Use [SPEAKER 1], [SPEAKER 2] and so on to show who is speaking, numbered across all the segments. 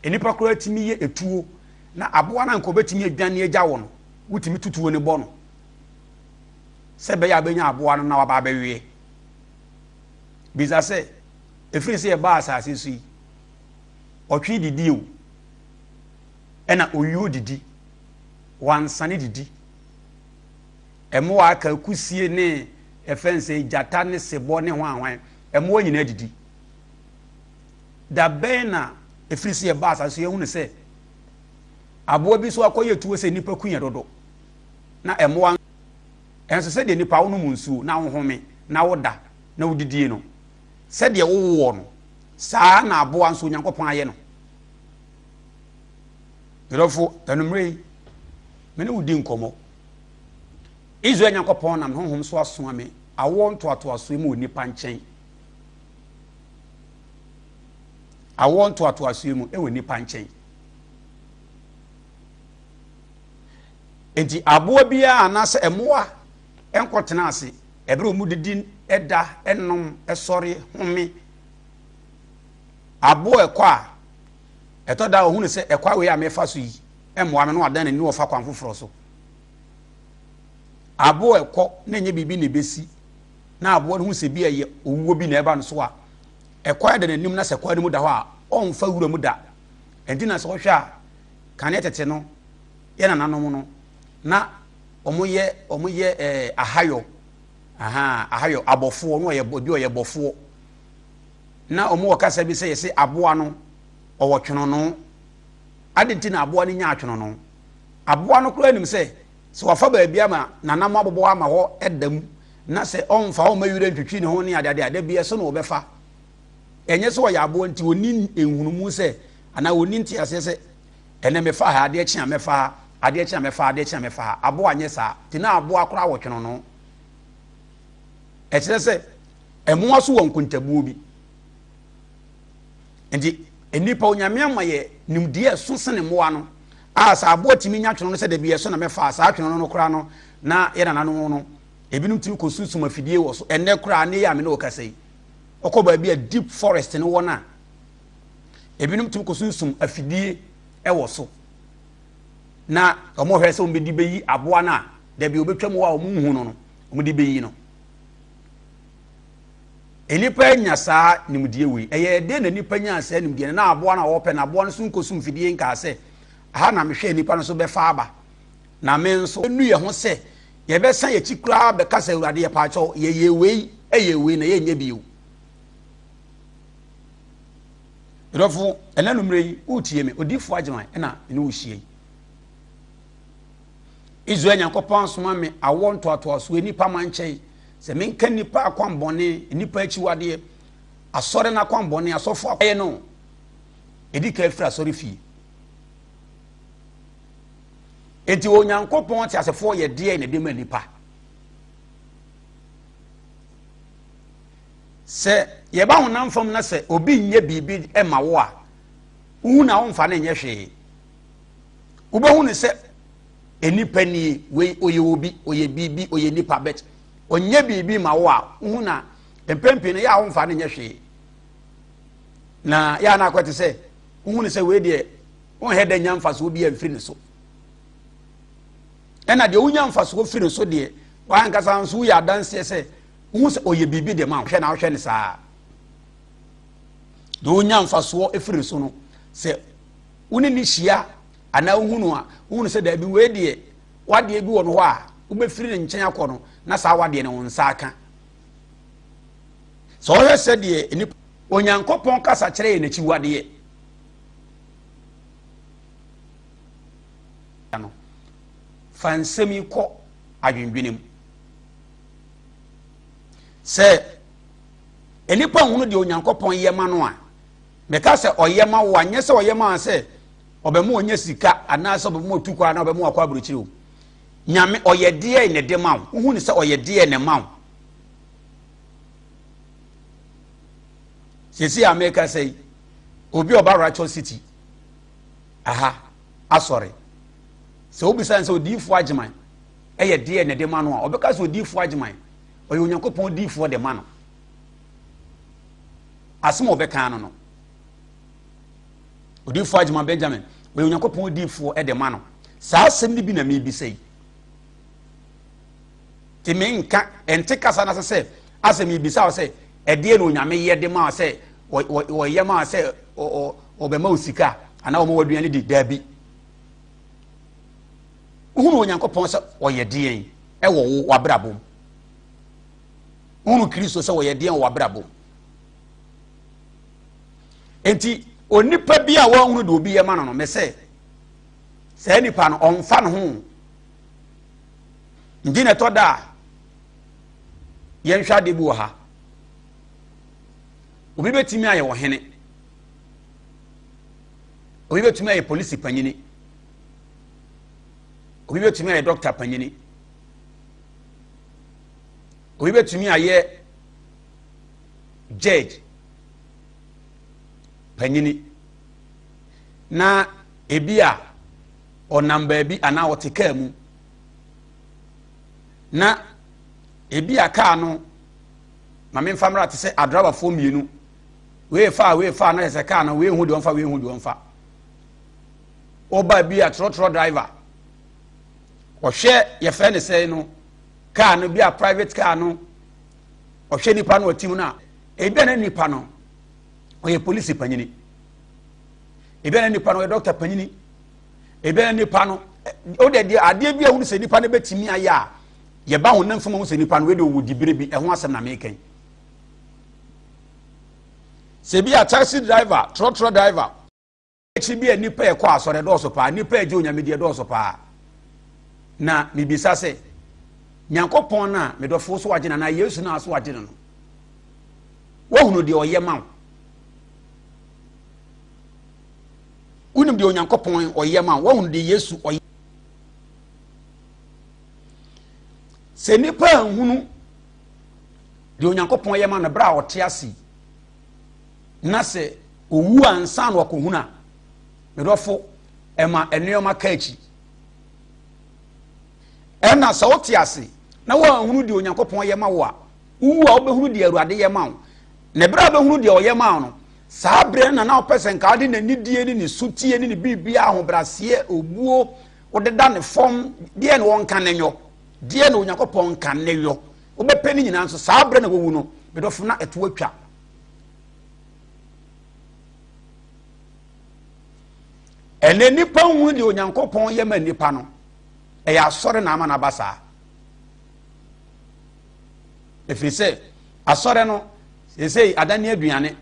[SPEAKER 1] Nnipa koraa tumi yɛ etuo na aboa no anka ɔbɛtumi adwane agya wo no, wotumi to tuo no bɔ no sɛ ɛbɛyɛ a bɛnya aboa no na waba abɛweɛ. Bisa sɛ, ɛfiri sɛ yɛbaa asase so yi, ɔtwe didi o, ɛna oyuo didi, wansane didi. Mmoa aka kusie ne ɛfɛn sɛ gyata ne sebɔ ne hwanhwan, mmoa nyinaa didi. Da bɛn na ɛfiri sɛ yɛbaa asase so yɛhunu sɛ aboa bi so akɔyɛ tuo sɛ nnipa ku yɛn dodo na mmoa nso sɛdeɛ nnipa wonom nsuo na wohome na woda na wodidie no sɛdeɛ wowoɔ no saa na aboa nso Onyankopɔn ayɛ no. Medɔfo, anwummerɛ yi me ne wo di nkɔmmɔ. Israel Nyankopɔn nam ne honhom so asoma me awoɔ ntoatoasoɔ mu wɔ nnipa nkyɛn. Awoɔ ntoatoasoɔ mu wɔ nnipa nkyɛn. Enti aboa biara anaasɛ mmoa nkɔtena ase ɛberɛ wɔn didi, da, nom, sɔre, home. Aboa ɛkɔ a, ɛtɔ da a ɔhunu sɛ ɛkwan wei a mefa so yi mmoa me na wadan n'ani na ɔfa kwan foforɔ so. Aboa ɛkɔ na ɛnyɛ biribi na ɛbɛsi na aboa no hu sɛ bi ɛyɛ owuo bi na ɛba no so a, ɛkwan da n'anim na sɛ kwan no mu da hɔ a, ɔmfa wura mu da. Ɛnti na sɛ wohwɛ a, kane tete no, yɛ nananom no, na wɔyɛ wɔyɛ ɛɛ ahayɔ, ahaa ahayɔ abɔfoɔ, na ɔyɛ obi ɔyɛ bɔfoɔ. Na wɔn wɔ kasa bi sɛ yɛsɛ aboa no ɔwɔ twonono. Adi nti na aboa no nya atwonono. Aboa no koraa nim sɛ sɛ wafa baabi ama nanam abobɔ ama hɔ da mu na sɛ ɔmfa hɔ mma wira ntwitwi ne ho ne adeade a, da bi ɛso na wɔbɛfa. Ɛnyɛ sɛ ɔyɛ aboa nti ɔnni nhunumu sɛ anaa ɔnni nteaseɛ sɛ ɛnɛ mefa ha, adeɛ kye a mɛfa ha, adeɛ kye a mɛfa ha, adeɛ kye a mɛfa ha. Aboa nyɛ saa. Nti na aboa koraa wɔ twonono. Ɛkyerɛ sɛ mmoa so wɔ nkontabuo bi. Nti nnipa Onyame ama yɛ nimdeɛ ɛso sene mmoa no a sɛ aboa tumi nya twono no sɛ dabi ɛso na mɛfa saa twono no koraa no na yɛ nananom no ebinom tumi kɔ sunsum afidie wɔ so ɛnnɛ koraa ne yɛ a me ne ɔkasa yi ɔkɔ baabi a deep forest no wɔ no a ebinom tumi kɔ sunsum afidie ɛwɔ so na wɔn hwɛ sɛ wɔn bɛdi bɛyi aboa no a dabi wɔbɛtwa mu hɔ a wɔn nhu no no wɔn de bɛyi no. Nnipa anya saa nimdeɛ wei. Ɛyɛɛ dɛn na nnipa nyaa saa nimdeɛ no? Na aboa no a wɔpɛ no, aboa no so nkɔsum mfidie nkaa sɛ, aha na mehwɛ nnipa no so bɛfa aba. Na me nso, nu yɛn ho sɛ yɛbɛsan yɛn akyi koraa bɛka sɛ, Awurade, yɛpaakyɛw, yɛyɛɛ wei, ɛyɛɛ wei, na yɛnyɛ bio. Dɔfo, ɛnɛ numere yi, woretie me, Odiyifoɔ Agyeman na me ne wo hyia yi. Israel Nyankopɔn asoma me awoɔ ntoatoasoɔ nnipa mankyɛe sɛ menka nnipa akwammɔne, nnipa akyiwadeɛ, asɔre no akwammɔne, asɔfo ayɛ no. Ɛdi kan firi asɔre fie. Enti Onyankopɔn teasefoɔ yɛ deɛ na ɛde ma nnipa. Sɛ yɛba honam fam na sɛ obi nyɛ biribi ma wo a, wohu na womfa no nyɛ hwee. Wobɛhu no sɛ nnipa nie, wei ɔyɛ obi, ɔyɛ biribi, ɔyɛ nipa bɛt ɔnyɛ biribi ma wo a, wohu na mpɛn pii no yɛ a womfa no nyɛ hwee. Na yɛ a na akɔ te sɛ wohu no sɛ wei deɛ wonhɛ dɛ nya mfasoɔ bi amfiri ne so. Ɛna deɛ wonya mfasoɔ firi ne so deɛ, wankasa nso woyɛ adanseɛ sɛ wohu sɛ ɔyɛ biribi de ma wo, hwɛ na wohwɛ no saa. Deɛ wonya mfasoɔ firi ne so no, sɛ wo ne ne hyia anaa wohu no a, wohu no sɛ daabi wei deɛ wadeɛ bi wɔ no hɔ a wobɛfiri ne nkyɛn akɔ no na saa wadeɛ no wo nsa aka. Sɛ ɔhwɛ sɛdeɛ nnipa Onyankopɔn kasa kyerɛ yɛn akyiwadeɛ no, fa nsɛm yi kɔ adwendwene mu. Sɛ nnipa nhunu deɛ Onyankopɔn yɛ ma no a, meka sɛ ɔyɛ ma wo a, nyɛ sɛ ɔyɛ ma sɛ ɔbɛma ɔnya sika anaasɛ ɔbɛma ɔtu kwan anaa ɔbɛma wakɔ aburokyire o. Nyame ɔyɛ deɛ na ɛde ma wo. Wohu ne sɛ ɔyɛ deɛ na ɛma wo. Sisi a meka sɛ yi, obi ɔba Righteous City aha asɔre. Sɛ wobisa sɛ odiyifoɔ Agyeman ɛyɛ deɛ na ɛde ma no a, ɔbɛka sɛ odiyifoɔ Agyeman ɔyɛ Onyankopɔn diyifoɔ de ma no. Asɛm a ɔbɛka no no. Odiyifoɔ Agyeman Benjamin, ɔyɛ Onyankopɔn odiyifoɔ de ma no. Saa asɛm no bi na mebisa yi. Nti menka, ɛnte kasa no ase sɛ, asɛ mebisa wo sɛ, ɛdeɛ na Onyame yɛ de ma wo sɛ, ɔyɛ ma wo sɛ ɔbɛma wo sika anaa ɔma w'aduane di? Daabi. Wohunu Onyankopɔn sɛ ɔyɛ deɛn ɛwɔ wo w'abrabɔ mu? Wohunu Kristo sɛ ɔyɛ deɛn wɔ w'abrabɔ mu? Enti onipa bi a wɔnhunu deɛ obi yɛ ma no no, mese saa nipa no ɔmfa ne ho. Nti na ɛtɔ da a yɛnhwɛ adeɛ bi wɔ ha. Obi bɛtumi ayɛ ɔhene, obi bɛtumi ayɛ polisi panyini, obi bɛtumi ayɛ dɔkta panyini, obi bɛtumi ayɛ judge panyini, na ebi a ɔnam baabi anaa ɔte kaa mu, na ebi a kaa no ma memfa mmra te sɛ adrabafoɔ mmienu, wei fa wei fa, na yɛ sɛ kaa no wei hu deɛ ɔmfa, wei hu deɛ ɔmfa. Ɔba bi a trɔtrɔ driver ɔhwɛ yɛfrɛ ne sɛn no kaa no bi a private car no, ɔhwɛ nipa no ɔte mu no a, ebi a na nipa no ɔyɛ polisi panyini, ebi a na nipa no ɔyɛ dɔkta panyini, ebi a na nipa no o de deɛ adeɛ bi a wɔn sɛ nipa no bɛtumi ayɛ a yɛba honam fam ho sɛ nipa no wei de ɔwɔ dibere bi ɛho asɛm na meka yi. Sɛ bi a taxi driver, trɔtrɔ driver, akyi bi a nnipa ɛkɔ asɔre dɔɔso paa, nnipa ɛgye Onyame deɛ dɔɔso paa. Na mebisa sɛ, Nyankopɔn no a medɔfoɔ so wagye no anaa Yesu no a so wagye no no, woahunu deɛ ɔyɛ ma wo? Wonim deɛ Onyankopɔn ɔyɛ ma wo? Woahunu deɛ Yesu ɔyɛ? Sɛ nnipa anhunu deɛ Onyankopɔn yɛ ma no berɛ a ɔte ase na sɛ owu ansa na wakɔhunu a, medɔfo, ɛma nneɛma ka akyi. Ɛna sɛ wote ase na woanhunu deɛ Onyankopɔn yɛ ma wo a, wowu a wobɛhunu deɛ Awurade yɛ ma wo. Na berɛ a wobɛhunu deɛ ɔyɛ ma wo no, saa berɛ no na na wopɛ sɛ nka wode n'anidie ne ne sotie ne ne biribiara ahobrɛaseɛ, obuo, wodeda ne fam, deɛ na wɔnka ne nyɔ, deɛ na Onyankopɔn nka ne yɔ, wobɛpɛ ne nyinaa nso saa berɛ na wowu no, medɔfo, na ɛto atwa. Ɛnɛ nnipa nhunu deɛ Onyankopɔn yɛ ma nnipa no, ɛyɛ asɔre na ama no aba saa. Ɛfiri sɛ asɔre no seesei adane aduane.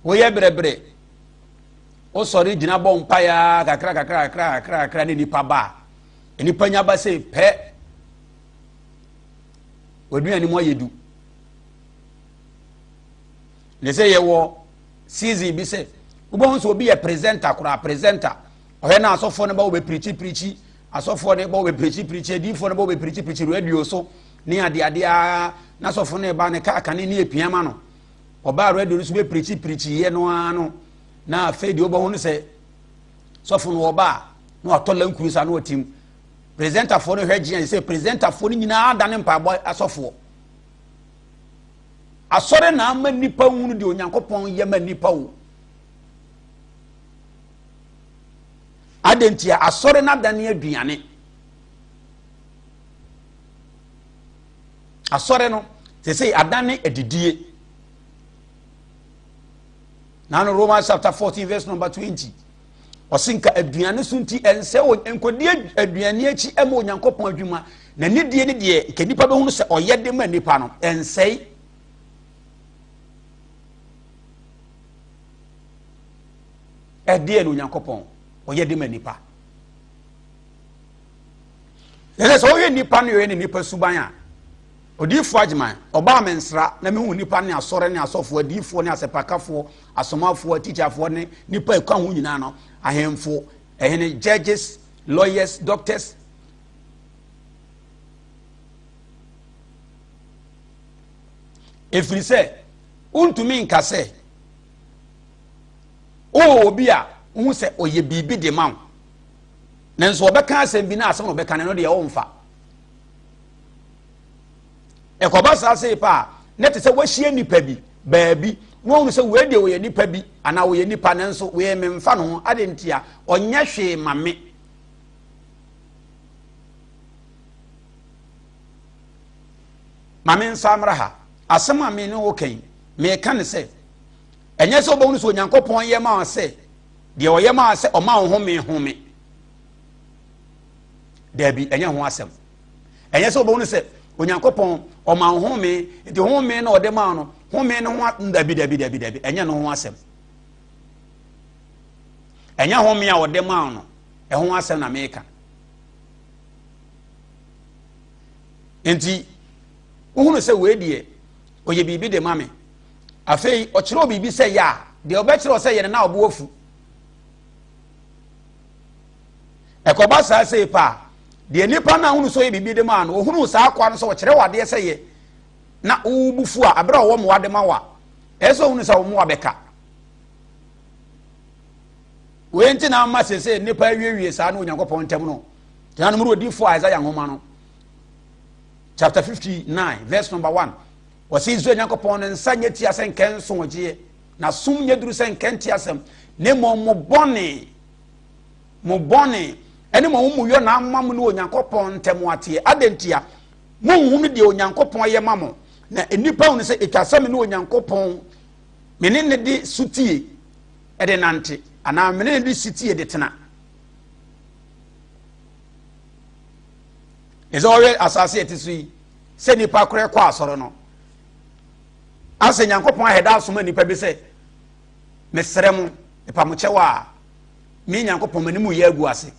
[SPEAKER 1] Woyɛ brɛbrɛ, wosɔre gyina bɔ mpaeɛ kakra kakra kakra kakra kakra ne nnipa ba a, nnipa nya ba sei pɛ, w'aduane mu ayɛ du. Ne sɛ yɛwɔ season bi sɛ wobɛhu sɛ obi yɛ presenter koraa, presenter ɔhwɛ na asɔfoɔ no ba wɔbɛpirikyi pirikyi, asɔfoɔ no ba wɔbɛpirikyi pirikyi, adiifoɔ no ba wɔbɛpirikyi pirikyi radio so ne adeade a, na asɔfoɔ no ba ne kaa kane ne epia ma no, ɔbaa radio no so bɛpirikyi pirikyi yɛ no ara no, na afei deɛ wobɛhu no sɛ sɔfo no ɔba a na watɔ lankuru sa na ɔtim. Presentafoɔ no hwɛ gyeɛ sɛ presentafoɔ no nyinaa da ne mpaebɔ asɔfoɔ. Asɔre na ama nnipa hunu deɛ Onyankopɔn yɛ ma nnipa o. Adɛn ntia? Asɔre no adane aduane. Asɔre no sɛ adane adidie. Nano Romans chapter 14 verse number 20. Ɔse nka aduane so nti ɛnsɛ nkɔdi aduane akyi ɛma Onyankopɔn adwuma na ne die ne deɛ nka nipa bɛhunu sɛ ɔyɛ de ma nipa no ɛnsɛe. Ɛdeɛ na Onyankopɔn ɔyɛ de ma nipa. Ɛsɛ sɛ ɔyɛ nipa no yɛ ne nipa suban a odiyifoɔ Agyeman ɔbaa me nsra na mehu nipa ne asɔre ne asɔfoɔ, adiyifoɔ ne asɛpakafoɔ, asomafoɔ, atikyafoɔ ne nipa ɛka ho nyinaa no, ahemfo, ɛhene, judges, lawyers, doctors. Ɛfiri sɛ wontumi nka sɛ wowɔ obi a wohu sɛ ɔyɛ biribi de ma wo, nanso ɔbɛka asɛm bi na asɛm na ɔbɛka no no deɛ ɔmfa. Ɛkɔba saa sei paa na te sɛ wahyia nipa bi baabi, Na wɔhunu sɛ wei deɛ ɔyɛ nipa bi anaa ɔyɛ nipa nanso wei memfa ne ho ade ntia ɔnyɛ hwee ma me. Ma me nsa mmra ha. Asɛm a me ne wo ka yi, meka ne sɛ, ɛnyɛ sɛ wobɛhunu sɛ Onyankopɔn yɛ ma wo sɛ deɛ ɔyɛ ma wo sɛ ɔma wo home home. Daabi, ɛnyɛ ho asɛm. Ɛnyɛ sɛ wobɛhunu sɛ Onyankopɔn ɔma wo home, nti home na ɔde ma wo no, home no ho dabi dabi dabi dabi, ɛnyɛ no ho asɛm. Ɛnyɛ home a ɔde ma wo no, ɛho asɛm na meka. Nti wohunu sɛ wei deɛ ɔyɛ biribi de ma me. Afei ɔkyerɛ biribi sɛ yɛ a, deɛ ɔbɛkyerɛ sɛ yɛ no na ɔbo afu. Ɛkɔba saa sei pa a, deɛ nipa no ahunu sɛ ɔyɛ biribi de maa no, ɔhunu saa akoa no sɛ ɔkyerɛ wɔ adeɛ sɛ yɛ na wobu fu a, aberɛ a ɔwɔ mmoa de ma wo a, ɛyɛ sɛ ɔhunu sɛ wo mmoa bɛka. Wei nti na ama sese nnipa awiewie saa ne Onyankopɔn ntam no. Tena no mu odiyifoɔ Isaiah nwoma no, chapter 59 verse number 1. Wɔsi Israel Nyankopɔn ne nsa nyɛ tia sɛ nkɛnso ɔgyeɛ, na som nyɛ duru sɛ nkɛnte asɛm, na mmom mo bɔne mo bɔne ɛne mo amumuyɔ na ama mo ne Onyankopɔn ntam ateɛ. Adɛn ntia? Monhunu deɛ Onyankopɔn yɛ ma mo, na nnipa hunu sɛ ɛtwa sɛ me ne Onyankopɔn me ne ne de sotie de nante anaa me ne ne de sotie de tena. Ɛsɛ ɔhwɛ asase ɛte so yi sɛ nnipa korɛ kɔ asɔre no asɛ Nyankopɔn ahɛda asoma nnipa bi sɛ mesrɛ mo mepa mo kyɛw a me Nyankopɔn m'anim yɛ agu ase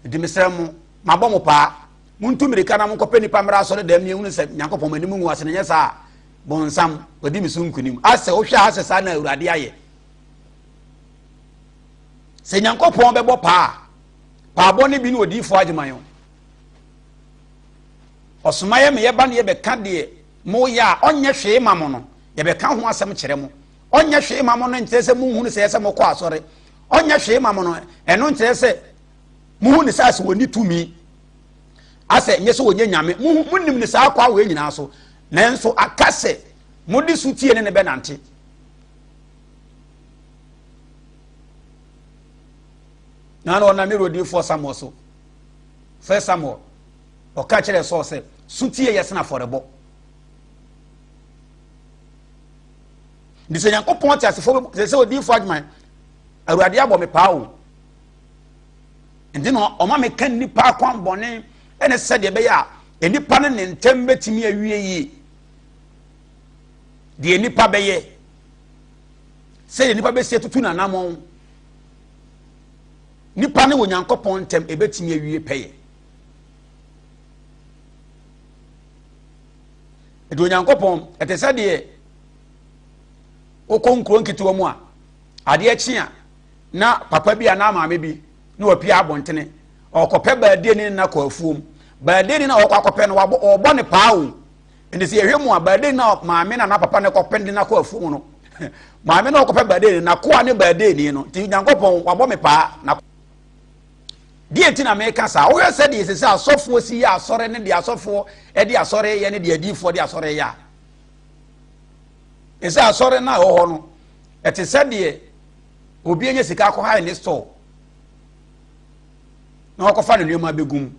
[SPEAKER 1] nti mesrɛ mo mabɔ mo paa montu mmirika na monkɔpɛ nnipa mmra asɔre dɛm ne ɛhunu sɛ Nyankopɔn m'anim ngu ase na nyɛ saa bonsam wadi me so nkonim. Asɛ wohwɛ a asɛ saa na Awurade ayɛ. Sɛ Nyankopɔn bɛbɔ paa paabɔ ne bi ne odiyifoɔ agyeman o. Ɔsoma yɛ me yɛba ne yɛbɛka deɛ moyɛ a ɔnyɛ hwee ma mo no, yɛbɛka ho asɛm kyerɛ mo. Ɔnyɛ hwee ma mo no nkyerɛ sɛ monhunu sɛ ɛsɛ mokɔ asɔre. Ɔnyɛ hwee ma mo no, ɛno nkyerɛ sɛ muhu ne sɛ asɛ wɔni tumi, asɛ nyɛ sɛ wɔnyɛ nyame. Monim ne saa akɔ awɔ nyinaa so, nanso aka sɛ mode so tie ne ne bɛnante. Na na ɔnam ne rodifoɔ Samuel so. First Samuel, ɔka kyerɛ Saul sɛ, so tie yɛ sena afɔrebɔ. Nti sɛ Nyankopɔn te asefoɔ sɛ sɛ odiyifoɔ adwuma Awurade abɔ me paa o. Nti na ɔma me ka nnipa akwan bɔne ɛne sɛdeɛ ɛbɛyɛ a nnipa ne ne ntɛm bɛtumi awie yie. Deɛ nnipa bɛyɛ, sɛdeɛ nnipa bɛsi atutu n'anammɔn, nnipa ne Onyankopɔn ntɛm ɛbɛtumi awie pɛyɛ. Ɛti Onyankopɔn ɛte sɛ deɛ wokɔ nkuro nketewa mu a adeɛ kye a na papa bi anaa maame bi na wapia abɔntene ɔkɔpɛ baadie ne na kɔ afuom. Baadie na ɔkɔ akɔpɛ no wabɔ ɔbɔ ne paa o. Nti sɛ yɛhwɛ mu a baadie na maame na na papa ne kɔpɛ ne na kɔ afuom no maame na ɔkɔpɛ baadie na koa ne baadie ni no nti Nyankopɔn wabɔ me paa na deɛ nti na meka saa. Wohwɛ sɛ deɛ ɛsɛ sɛ asɔfoɔ si yɛ asɔre ne deɛ asɔfoɔ de asɔre yɛ ne deɛ adiyifoɔ de asɔre yɛ a, ɛsɛ asɔre no a ɛwɔ hɔ no ɛte sɛ deɛ obi anya sika akɔhae ne store na wakɔfa ne nneɛma abɛgu mu.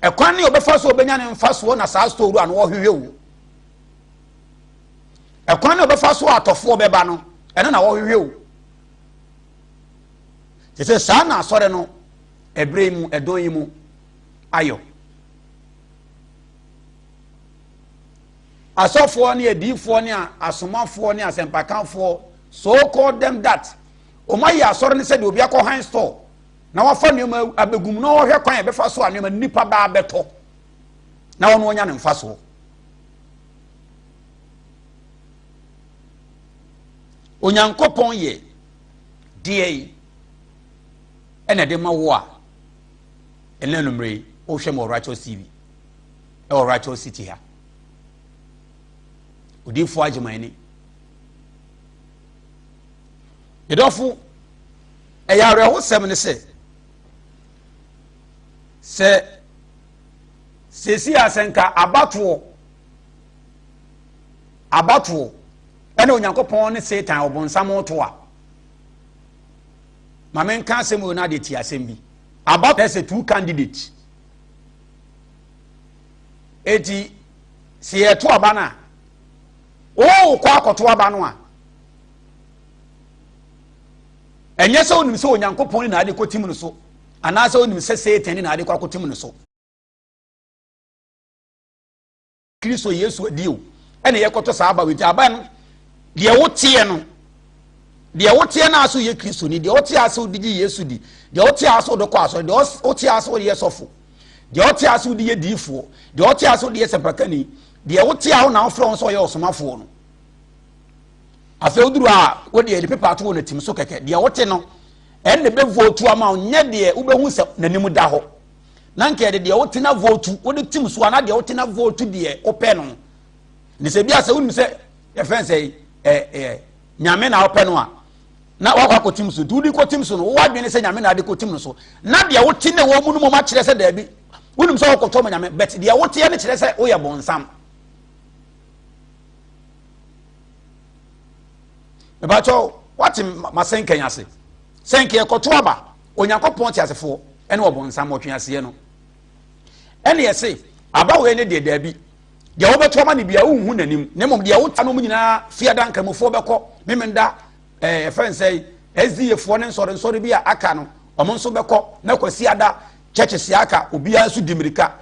[SPEAKER 1] Ɛkwan ne ɔbɛfa so ɔbɛnya ne mfasoɔ na saa store wura no wɔhwehwɛ wo. Ɛkwan ne ɔbɛfa so atɔfoɔ bɛba no ɛno na wɔhwehwɛ wo. Te sɛ saa na asɔre no ɛberɛ yi mu ɛdɔn yi mu ayɔ. Asɔfoɔ ne adiyifoɔ ne asomafoɔ ne asɛmpakafoɔ, so call them that, wɔn ayɛ asɔre no sɛdeɛ obi akɔ han store na wafa nneɛma abɛgum na ɔhwɛ kwan a ɛbɛfa so a nneɛma nipa baa bɛtɔ na wɔn wɔnya ne mfasoɔ. Onyankopɔn yɛ deɛ yi ɛna ɛde ma wo a ɛnɛ anumere yi wohwɛ ma wɔ Righteous TV ɛwɔ Righteous City ha. Odiyifoɔ Agyemani medɔfo, ɛyɛ awerɛhosɛm ne sɛ sɛ sɛsi a sɛ nka abatoɔ abatoɔ Ɛna Onyankopɔn ne Satan ɔbonsam to a, ma menka asɛm wei no adeɛ ti asɛm bi. Aba sɛ two candidate. Eti sɛ yɛto aba no a, wokɔ akɔto aba no a, ɛnyɛ sɛ wonim sɛ Onyankopɔn ne na ade kɔtim no so anaasɛ wonim sɛ Satan ne na ade kɔ akɔtim no so. Kristo Yesu adi o, ɛna yɛkɔtɔ saa aba wei nti aba no deɛ woteɛ no deɛ woteɛ no aso yɛ Kristoni deɛ woteɛ ase wode gye Yesu di deɛ woteɛ ase wode kɔ asɔre deɛ woteɛ ase wode yɛ sɔfo deɛ woteɛ ase wode yɛ diifoɔ deɛ woteɛ ase wode yɛ sɛmpakani deɛ woteɛ a wo na wofrɛ wo sɛ ɔyɛ ɔsomafoɔ no afei woduru a wode yɛde pepa ato wɔ n'atim so kɛkɛ deɛ wote no ɛnna bɛvotu ama wo nyɛ deɛ wobɛhu sɛ n'anim da hɔ Na nka yɛde deɛ wote na votu wode tim so a na deɛ wote na votu deɛ wopɛ no ne sɛ bi a sɛ wonim sɛ yɛfɛn sɛ ɛ ɛ nyame na wopɛ no a na wakɔ akɔtim so nti wode kɔtim so no wowɔ adwene sɛ nyame na ade kɔtim no so na deɛ wote ne wɔ mu no mmom akyerɛ sɛ daabi wonim sɛ wokɔtɔ ma nyame but deɛ woteɛ no kyerɛ sɛ woyɛ bɔnsam mebakyɛw wate masɛnkan ase sɛ nka yɛkɔto aba Onyankopɔn teasefoɔ ne ɔbonsam ɔtweaseɛ no. Ɛne ɛse, aba wei ne deɛ daabi, deɛ wobɛto ama no bia wonhu n'anim, na mmom deɛ wota nom nyinaa fiada nkramofoɔ bɛkɔ, memenda ɛɛ ɛfɛn sɛ SDA foɔ ne nsɔre nsɔre bi a aka no, wɔn nso bɛkɔ, na kwasiada churches aka, obiara nso di mmirika.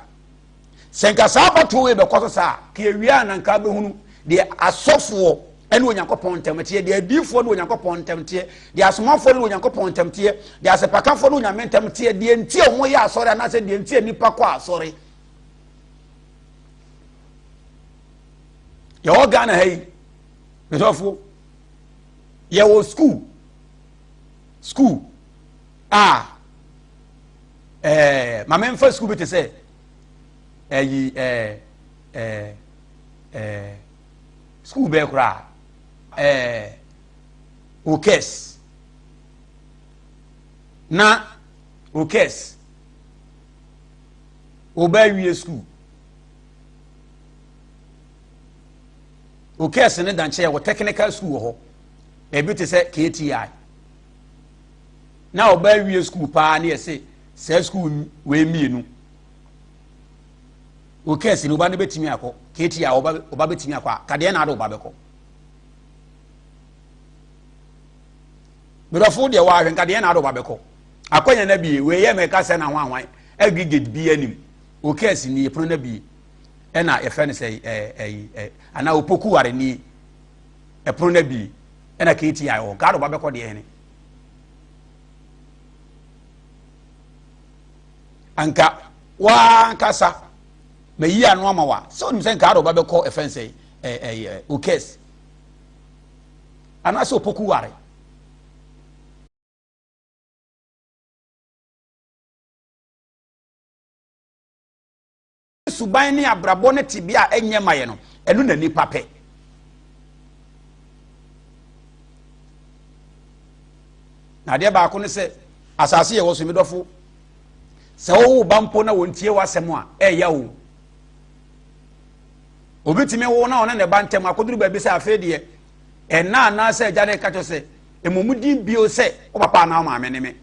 [SPEAKER 1] Sɛ nka saa abatoɔ wei bɛkɔ so saa, ka ewie a na nka abɛhunu deɛ asɔfoɔ ne Onyankopɔn ntam teɛ, deɛ adiyifoɔ ne Onyankopɔn ntam teɛ, deɛ asomafoɔ ne Onyankopɔn ntam teɛ, deɛ asɛpakafoɔ ne Onyame ntam teɛ, deɛ nti a wɔyɛ asɔre anaasɛ deɛ nti a nnipa kɔ asɔre. Yɛwɔ Ghana ha yi, mesɔfoɔ, yɛwɔ school, school a ɛɛ maame nfa school bi te sɛ ɛyi ɛɛ ɛɛ ɛɛ sukuu bɛɛ koraa ɛɛ okes na okes ɔbɛ awie sukuu okes ne dankyɛ wɔ technical school wɔ hɔ ebi te sɛ kti na ɔbɛ awie sukuu paa ne yɛse saa sukuu wei mmienu Wo kɛse no, wo ba no bɛtumi akɔ. KT a, wo ba bɛtumi akɔ a, kadeɛ na ade wo ba bɛkɔ. Medɔfo deɛ wɔahwɛ nkadeɛ na ade wo ba bɛkɔ. Akɔnya no abie, wei yɛ mɛka sɛ na ho ahwan, aggregate bi anim. Wo kɛse nie, pono no abie. Ɛna yɛfrɛ no sɛ ɛɛ ɛyi anaa opoku ware nie, ɛpono no abie. Ɛna KT a ɛwɔ, nka ade wo ba bɛkɔ deɛ hene. Anka w'ankasa mayi ano ama wa sɛ onim sɛ nka ɔba bɛkɔ ɛfɛn sɛ ɛɛ okes anaasɛ opoku ware. Suban ne abrabɔ ne tebea a ɛnyɛ ma yɛ no ɛno na nipa pɛ. Na adeɛ baako ne sɛ asase yɛ wɔ so medɔfo sɛ wowo ba mpo na wɔntie w'asɛm a ɛyɛ o obi tumi wo na ɔne ne ba ntɛm akɔduru baabi sɛ afei deɛ ɛna anaasɛ agya ne ka kyerɛ sɛ mmom din bio sɛ wo papa anaa wo maame ne me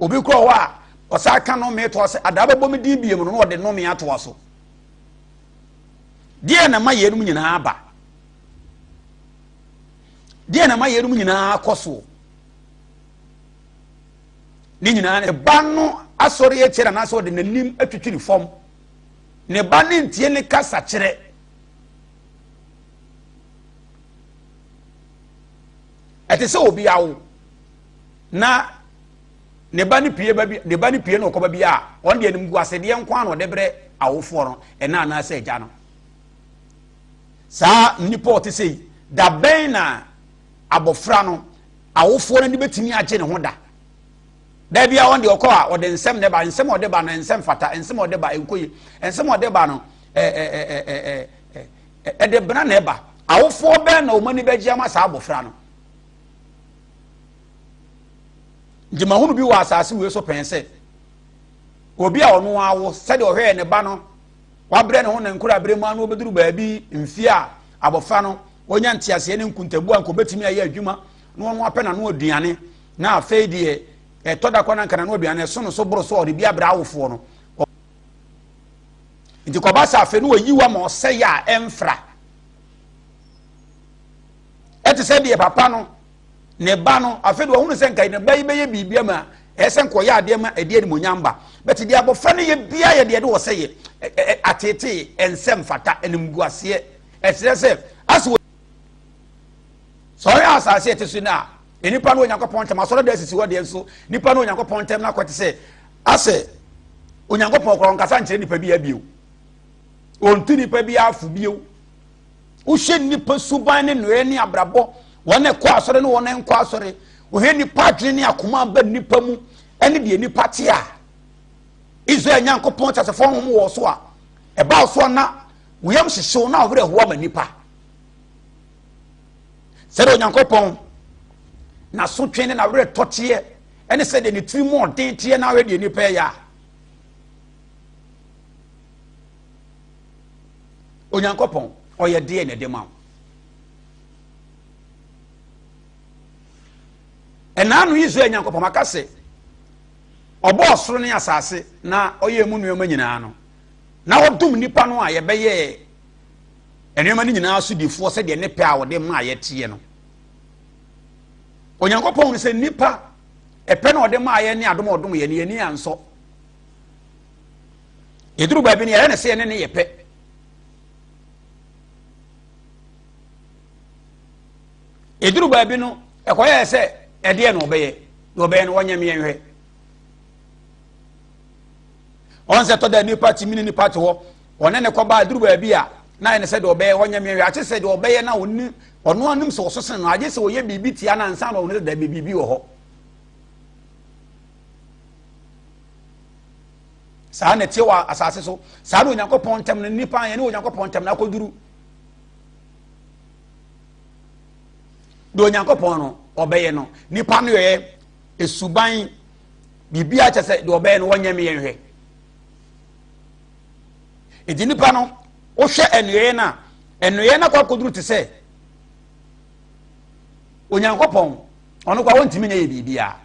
[SPEAKER 1] obi kura hɔ a ɔsan ka nnome toa sɛ adaa bɛbɔ me din bio no na ɔde nnome atoa so deɛ na ma yɛnom nyinaa ba deɛ na ma yɛnom nyinaa kɔ soɔ ne nyinaa ne ba no asɔre akyerɛ anaasɛ ɔde n'anim atwitwiri fam ne ba ne ntie ne kasa kyerɛ ɛte sɛ obi awo na ne ba no pie ba bi ne ba no pie na ɔkɔba bi a wɔn deɛ animguasedeɛ nko ara na ɔde brɛ awofoɔ no ɛna anaasɛ agya no saa nnipa ɔte sɛ yi da bɛn na abɔfra no awofoɔ no ani bɛtumi agye ne ho da da bi a wɔn deɛ ɔkɔ a ɔde nsɛm na ɛba nsɛm a ɔde ba no nsɛm fata nsɛm a ɔde ba nkɔ yi nsɛm a ɔde ba no ɛɛ ɛɛ ɛɛ ɛɛ ɛde bena na ɛba awofoɔ bɛn na wɔn ani bɛgye ama saa abɔfra no Nti mahunu bi wɔ asase wei so pɛn sɛ obi a ɔno awo sɛdeɛ ɔhwɛɛ ne ba no wabrɛ ne ho ne nkoraberɛ mu ano ɔbɛduru baabi mfie a abɔfra no Ɔnya nteaseɛ ne nkuntabu a nka ɔbɛtumi ayɛ adwuma na ɔno apɛ n'ano aduane na afei deɛ ɛtɔ da kɔ na nka n'ano aduane ɛso no so boro so a ɔde bi abrɛ awofoɔ no. Nti kɔba sɛ afei no wɔyi wa ma ɔsɛe a ɛmfra. Ɛte sɛ deɛ papa no ne ba no afei deɛ ɔhunu sɛ nka ne ba yi bɛyɛ biribi ama ɛyɛ sɛ nka ɔyɛ adeɛ ma ɛde animonyam ba bɛte deɛ abɔfra no yɛ bia yɛ deɛ de wɔ sɛ yɛ atetee ɛnsɛ mfata animguaseɛ ɛkyerɛ sɛ asɛ sɛ ɔyɛ asase ɛte so no a nnipa no Onyankopɔn ntam asɔre da asisi hɔ deɛ nso nnipa no Onyankopɔn ntam no akɔte sɛ asɛ Onyankopɔn koraa ɔnkasa nkyerɛ nnipa bi abio ɔntu nnipa bi afo bio. Wohwɛ nnipa suban ne nnɔɛ ne abrabɔ, wɔn a ɛkɔ asɔre ne wɔn a ɛnkɔ asɔre, wohwɛ nnipa adwene ne akoma aba nnipa mu ɛne deɛ nnipa te a, Israel Nyankopɔn teasefoɔ honhom wɔ so a, ɛba so a na wo yam hyehyew na ɔwerɛ hoa ma nnipa. Sɛdeɛ Onyankopɔn n'asotwe ne n'awerɛ tɔteɛ ɛne sɛdeɛ ne tiri mu ɔden teɛ na ahwɛ deɛ nnipa ɛyɛ a, Onyankopɔn ɔyɛ deɛ na ɛde ma wo. Ɛnaa no Israel Nyankopɔn maka sɛ ɔbɔ ɔsoro ne asase na ɔyɛ mu nneɛma nyinaa no na ɔdom nipa no a yɛbɛyɛ nneɛma no nyinaa so difoɔ sɛdeɛ ne pɛ a ɔde maa yɛteɛ no. Onyankopɔn no sɛ nipa ɛpɛ na ɔde maa yɛ ne adom a ɔdom yɛ no yɛni ansɔ. Yɛduru baabi no yɛyɛ ne sɛ yɛne ne yɛ pɛ. Yɛduru baabi no ɛkɔyɛɛ sɛ ɛdeɛ na ɔbɛyɛ na ɔbɛyɛ no wɔnyɛ meɛ nhwɛ. Ɔn sɛ tɔ da nipa te mene nipa te hɔ ɔne ne kɔba aduru baabi a na ayɛ ne sɛ deɛ ɔbɛyɛ wɔnyɛ meɛ nhwɛ akye sɛ deɛ ɔbɛyɛ na ɔni ɔno anim sɛ ɔso sene no agye sɛ ɔyɛ biribi tia no ansa na ɔno sɛ dabi biribi wɔ hɔ. Saa na ɛteɛ wɔ asase so. Saa na Onyankopɔn ntam no nnipa yɛne Onyankopɔn ntam no akɔduru. Deɛ Onyankopɔn no ɔbɛyɛ no nipa no yɛ esuban biribi akyɛ sɛ deɛ ɔbɛyɛ no wɔnyɛ me yɛnhwɛ. Eti nipa no wohwɛ ɛnuoyɛ no a ɛnuoyɛ no akɔ akɔduru te sɛ Onyankopɔn ɔno kwa wɔntumi nyɛ yɛ biribiara.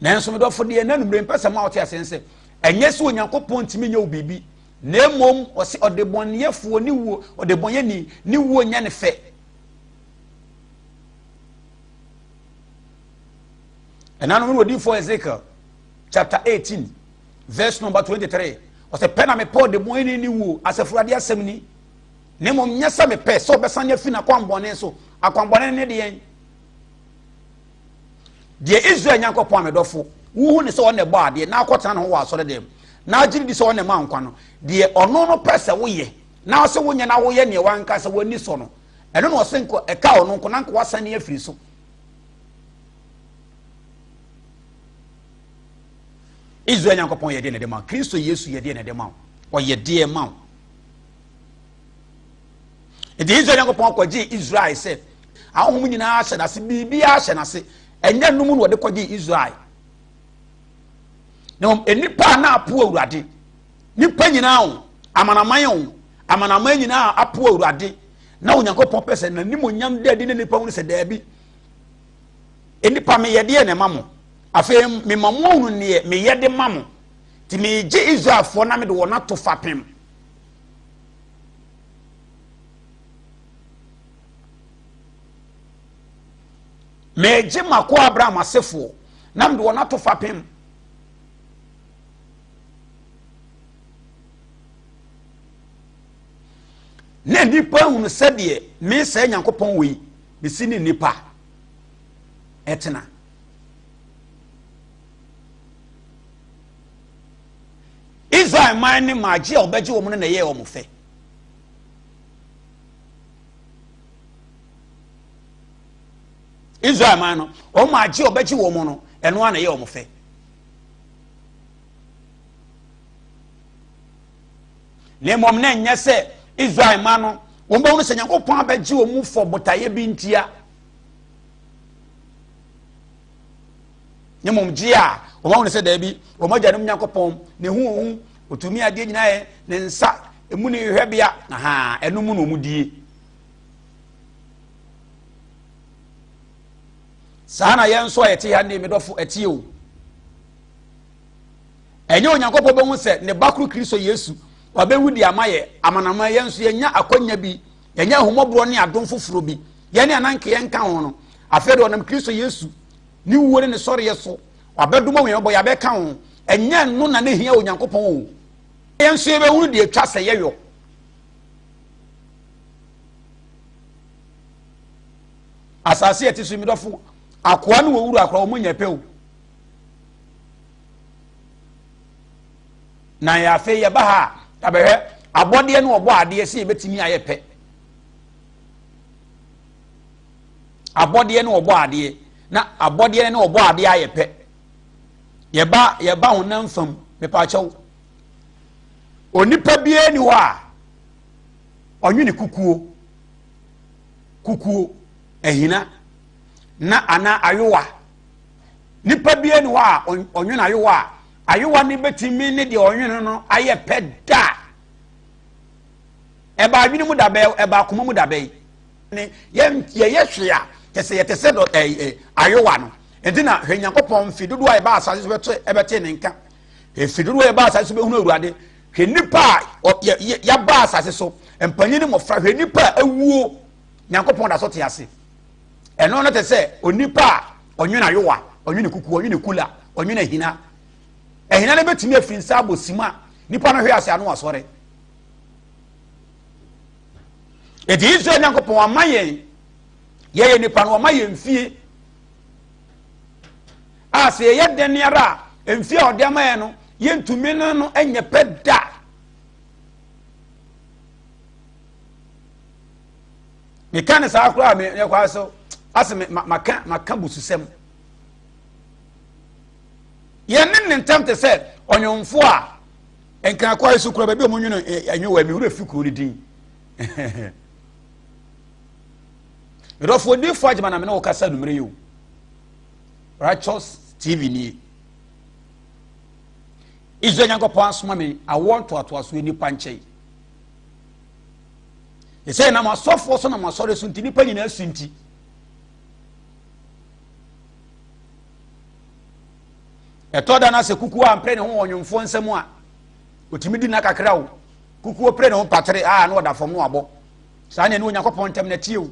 [SPEAKER 1] Nanso me dɔfo deɛ na numere mpɛ sɛ ma ɔte ase sɛ ɛnyɛ sɛ Onyankopɔn ntumi nyɛ wo biribi na mmom ɔse ɔdebɔneyɛfoɔ ne wuo ɔdebɔnyɛni ne wuo nyɛ ne fɛ. Ɛnanom ne odiyifoɔ Ezekiel chapter 18 verse number 23 ɔsɛ pɛ na mepɛ ɔdebɔnyɛni ne wuo asafo Awurade asɛm ni na mmom nyɛ sɛ mepɛ sɛ ɔbɛsane afi n'akwammɔne so. Akwammɔne ne deɛn? Deɛ Israel Nyankopɔn a me dɔfo, wohu ne sɛ ɔno na ɛbɔ adeɛ na akɔtena ne ho wɔ asɔre dɛm na agye di sɛ ɔno na ɛma nkwa no, deɛ ɔno no pɛ sɛ woyɛ na ɔsɛ wonyɛ na woyɛ neɛ wankasa w'ani sɔ no, ɛno na ɔsɛ nko ɛka ɔno nko na nka wasane afiri so. Israel Nyankopɔn yɛ deɛ na ɛde ma Kristo Yesu yɛ deɛ na ɛde ma wo, ɔyɛ deɛ ma wo. Nti Israel Nyankopɔn kɔgyee Israel sɛ ahonhom nyinaa hyɛ n'ase, biribiara hyɛ n'ase. Ɛnyɛ no mu na ɔde kɔgyee Israel. Na mmom nnipa a na apo Awurade, nnipa nyinaa o, amanaman o, amanaman nyinaa apo Awurade, na Onyankopɔn pɛ sɛ n'animonyam da adi ne nnipa hunu sɛ daabi, nnipa meyɛ deɛ na ɛma mo, afei mema mo ahunu neɛ meyɛ de ma mo, nti megye Israelfoɔ na mede wɔn ato fapem. Megye m'akoa Abraham asefoɔ na mede wɔn ato fapem. Na nnipa hunu sɛdeɛ me sɛɛ Nyankopɔn wei mesi ne nnipa ɛtena. Israel man ne maagye a ɔbɛgye wɔn no na ɛyɛɛ wɔn fɛ. Israel man no, wɔn maagye a ɔbɛgye wɔn no, ɛno ara na ɛyɛ wɔn fɛ. Na mmom na ɛnyɛ sɛ Israel man no, wɔn bɛhunu sɛ Nyankopɔn abɛgye wɔn mu fɔ botaeɛ bi ntia. Ne mmom gye a wɔn ahunu sɛ daabi, wɔn agyanom Nyankopɔn, ne ho ohu, otumi adeɛ nyinaa yɛ, ne nsa emu ne hwɛbea, aha, ɛno mu na wɔn die. Saa na yɛn nso a yɛte ha nnɛ, me dɔfo, ɛteɛ o. Ɛnyɛ Onyankopɔn bɛhu sɛ ne ba koro Kristo Yesu wabɛwu de ama yɛ amanaman, yɛn nso yɛnya akwanya bi, yɛnya ahummɔborɔ ne adom foforɔ bi, yɛne ananke yɛnka ho no. Afei de ɔnam Kristo Yesu ne wuo ne ne sɔreɛ so wabɛdom ahummɔbɔ, yɛabɛka ho. Ɛnyɛ no na ne hia Onyankopɔn o. Yɛn nso yɛbɛhunu deɛ atwa sɛ yɛyɔ. Asase a ɛte so mi dɔfo, akoa ne wɔwura akora wɔn nyɛ pɛ o. Na yɛ afei yɛba ha a, yɛabɛhwɛ abɔdeɛ ne ɔbɔ adeɛ sɛ yɛbɛtumi ayɛ pɛ. Abɔdeɛ ne ɔbɔ adeɛ na abɔdeɛ ne ɔbɔ adeɛ ayɛ pɛ. Yɛba yɛba honam fam mepaakyɛw. Onipa biara ni hɔ a ɔnwene kukuo kukuo ahina na anaa ayowa. Nipa biara ni hɔ a ɔnwene ayowa a ayowa no bɛtumi ne deɛ ɔnwene no ayɛ pɛ da. Ɛba adwene mu dabɛn, ɛba akoma mu dabɛn. Ne yɛn yɛyɛ hwee a kyɛ sɛ yɛte sɛ dɔ ɛɛ ayowa no. Nti na hwɛ Nyankopɔn mfe dodoɔ a yɛba asase so bɛte ɛbɛte ne nka. Mfe dodoɔ a yɛba asase so bɛhunu Awurade. Hwɛ nipa a yɛaba asase so, mpanyin ne mmɔfra, hwɛ nipa a awuo Nyankopɔn da so te ase. Ɛno no te sɛ onipa a ɔnwene ayowa, ɔnwene kuku, ɔnwene kula, ɔnwene ahina. Ahina no bɛtumi afiri nsa abɔ sima nipa no hwe ase ano asɔre. Eti Israel Nyankopɔn ama yɛn yɛyɛ nipa no ɔma yɛn fie a sɛ yɛyɛ dɛn ara a mfie a ɔde ama yɛn no yɛntumi no no nyɛ pɛ da. Meka ne saa koraa me yɛ kwa so asɛ me maka maka bususɛm. Yɛn ne ne ntam te sɛ ɔnwomfo a nkran kwae so kura baabi a wɔn nwono ɛnwo wɔ ɛmi wura fi kuro ne din. Medɔfo odiifo agyema na me ne wo kasa numere yi o. Righteous TV nie. Israel Nyankopɔn asoma me awoɔ ntoatoasoɔ nnipa nkyɛn. Ɛsɛ nam asɔfoɔ so nam asɔre so nti nnipa nyinaa su nti. Ɛtɔ da no sɛ kukuo ampere ne ho wɔ ɔnwomfoɔ nsam a, ɔtumi di nna kakra o. Kukuo pere ne ho patere a na ɔda fam no abɔ. Saa na ɛne Onyankopɔn ntam na ɛteɛ o.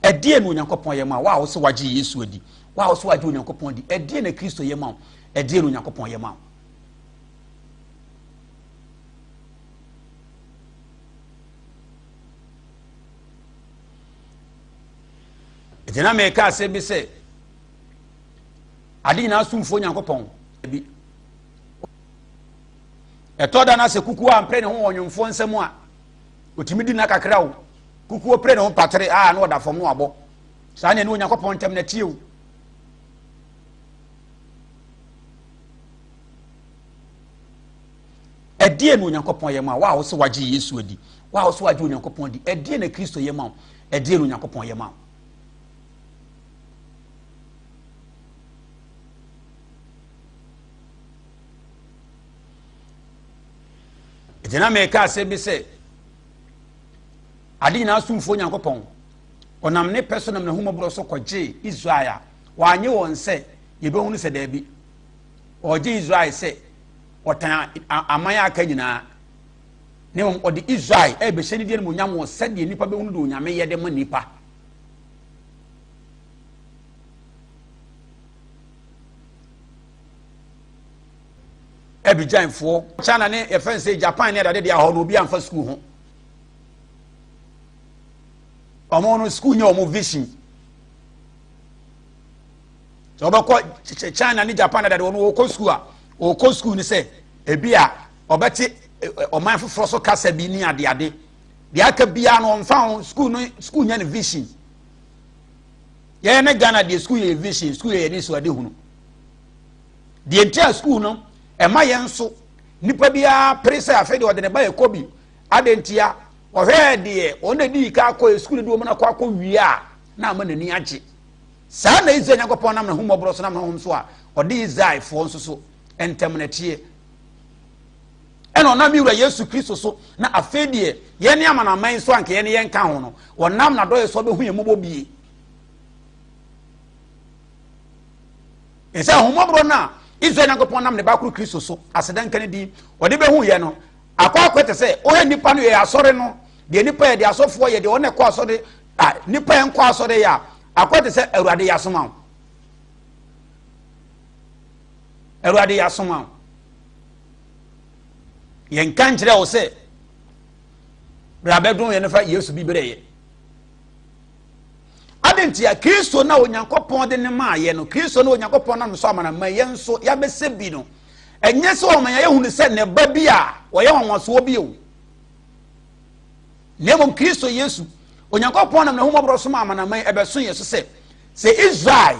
[SPEAKER 1] Ɛdeɛ na Onyankopɔn yɛ ma wo a wo sɛ wagye Yesu adi, wo a wo sɛ wagye Onyankopɔn adi, ɛdeɛ na Kristo yɛ ma wo, ɛdeɛ na Onyankopɔn yɛ ma wo. Ɛti na meka asɛm bi sɛ ade nyinaa somfoɔ Nyankopɔn bi ɛtɔ da no sɛ kukuo ampere ne ho wɔ ɔnwomfoɔ nsam a ɔtumi di nna kakra o kukuo pere ne ho patere a na ɔda fam no abɔ saa na ɛne Onyankopɔn ntam na tie o. Ɛdeɛ na Onyankopɔn yɛ ma wo a wo sɛ wagye Yesu adi, wo a wo sɛ wagye Onyankopɔn adi, ɛdeɛ na Kristo yɛ ma wo, ɛdeɛ na Onyankopɔn yɛ ma wo. Ɛti na meka asɛm bi sɛ ade nyinaa somfoɔ Nyankopɔn ɔnam ne pɛ so nam n'ahummɔborɔ so kɔgyee Israel a wanye wɔn sɛ yɛbɛhunu sɛ daabi ɔgye Israel sɛ ɔtan aman a aka nyinaa na mmom ɔde Israel ɛrebɛhyɛ ne deɛ no mu wɔ sɛdeɛ nnipa bɛhunu de Onyame yɛ de ma nnipa. Abidjanfoɔ, China ne yɛfrɛ no sɛ Japan ne adade deɛ ahɔ no obi amfa sukuu ho. Ɔmo no sukuu nyɛ ɔmo vision. Sɛ ɔbɛkɔ China ne Japan adade wɔn wɔkɔ sukuu a wɔkɔ sukuu ne sɛ ebi a ɔbɛte ɔman foforɔ so kasa bi ne adeade deɛ aka biara no ɔmfa ho sukuu no sukuu nyɛ ne vision. Yɛn ne Ghana deɛ sukuu yɛ vision sukuu yɛ yɛn so ade hunu. Deɛ nti a sukuu no ɛma yɛn nso nipa biara pere sɛ afei deɛ ɔde ne ba yɛ kɔ bi ade ntia ɔhwɛɛ deɛ wɔn na di ka akɔ yɛ sukuu no de wɔn akɔ akɔ wie a na ama n'ani agye. Saa na Israel Nyankopɔn nam n'ahummɔborɔ so nam ne honhom so a ɔde Israelfoɔ nso so ntam no teɛ. Ɛna ɔnam me wura Yesu Kristo so na afei deɛ yɛn ne amanaman so anka yɛne yɛn ka ho no, wɔnam n'adɔyɛ so abɛhu yɛn mmɔbɔ bie. Ɛsɛ ahummɔborɔ no a Israel Nyankopɔn nam ne ba koro Kristo so aseda nka ne din ɔde bɛhu yɛ no akɔ akɔ te sɛ wohɛ nnipa no yɛ asɔre no deɛ nnipa yɛ deɛ asɔfoɔ yɛ deɛ wɔn ɛkɔ asɔre a nnipa yɛ nkɔ asɔre yɛ a akɔ te sɛ Awurade yɛ asoma wo Awurade yɛ asoma wo yɛnka nkyerɛ wo sɛ bra bɛdom yɛ no fa Yesu bi brɛ yɛ Adɛn ntia? Kristo no a Onyankopɔn de no maa yɛ no, Kristo no Onyankopɔn nam so amanaman yɛn nso yɛabɛsɛ bi no, ɛnyɛ sɛ ɔma yɛahunu sɛ ne ba bi a ɔyɛ nwanwasoɔ bi o. Na mmom Kristo Yesu, Onyankopɔn nam n'ahummɔborɔ so ma amanaman ɛbɛso yɛn so sɛ, sɛ Israel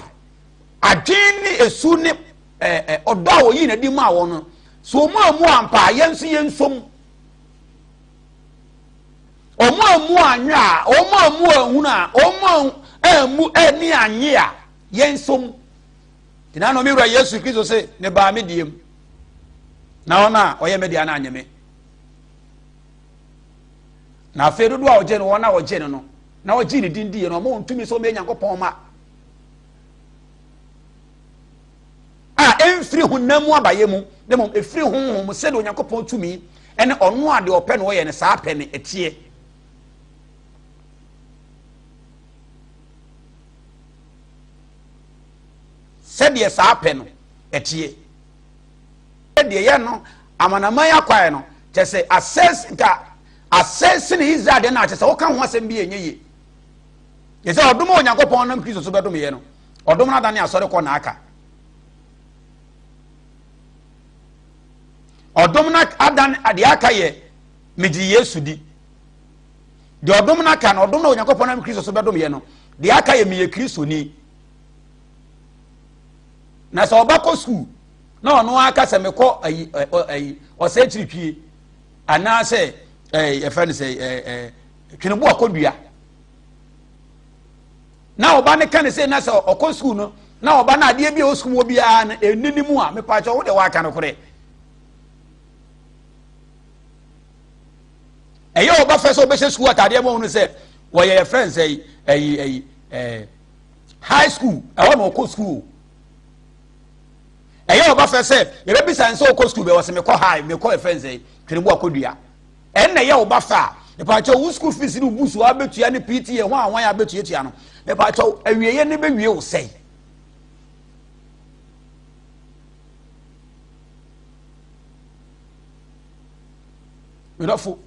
[SPEAKER 1] adwene ne esu ne ɔdɔ a wɔyii n'adi maa wɔn no, sɛ wɔn ammu ampa a, yɛn nso yɛnsom. Wɔn ammu anwe a, wɔn ammu anhunu a, wɔn ammu ani anye a, yɛn nso mu. Gyina no me wura Yesu Kristo se, ne baa me deɛ mu. Na wɔn a wɔyɛ me deɛ no anye me. Na afei dodoɔ a wɔgye no, wɔn a wɔgye no no, na wɔgye ne din diiɛ no, wɔn wɔn tumi sɛ wɔn yɛ Nyankopɔn ma. A ɛmfiri honam mu abayɛ mu, na mmom ɛfiri honhom mu sɛdeɛ Onyankopɔn tumi ne ɔno a deɛ ɔpɛ na ɔyɛ no saa pɛ no ɛteɛ. Sɛdeɛ saa pɛ no ɛteɛ. Deɛ yɛ no amanaman akwaɛ no kyɛ sɛ asɛs nka asɛs sene Israel deɛ no a kyɛ sɛ woka ho asɛm bi ɛnyɛ yie. Yɛ sɛ ɔdom a Onyankopɔn nam Kristo so bɛdom yɛ no ɔdom no adane asɔre kɔ na aka. Ɔdom no adan deɛ aka yɛ megye Yesu di. Deɛ ɔdom no aka no, ɔdom no Onyankopɔn nam Kristo so bɛdom yɛ no, deɛ aka yɛ meyɛ Kristoni. Na sɛ ɔba kɔ sukuu na ɔno aka sɛ mekɔ ayi ayi ɔsɛ akyiri anaasɛ ɛɛ yɛfrɛ no sɛ ɛɛ ɛɛ twenebo akɔdua na ɔba no ka ne sɛ na sɛ ɔkɔ sukuu no na ɔba no adeɛ bi a ɔsukuu wɔ biara no ɛnni ne mu a mepaakyɛ wo deɛ woaka no korɛ ɛyɛ ɔba fɛ sɛ ɔbɛhyɛ sukuu ataadeɛ ma ɔno sɛ wɔyɛ yɛ frɛ nsɛ ɛyi ɛyi ɛɛ high school ɛhɔ na ɔkɔ sukuu ɛyɛ ɔba fɛ sɛ yɛbɛbisa nsɛ ɔkɔ sukuu bɛ wɔsɛ mekɔ high mekɔ ɛfɛ nsɛ twene bu akɔdua Ɛnna ɛyɛ wo ba fɛ a, mepaakyɛw wo school fees ne wo books a wabɛtua ne PTA ho a wɔn a abɛtuatua no, mepaakyɛw awieeɛ ne bɛwie wo sɛe. Medɔfo,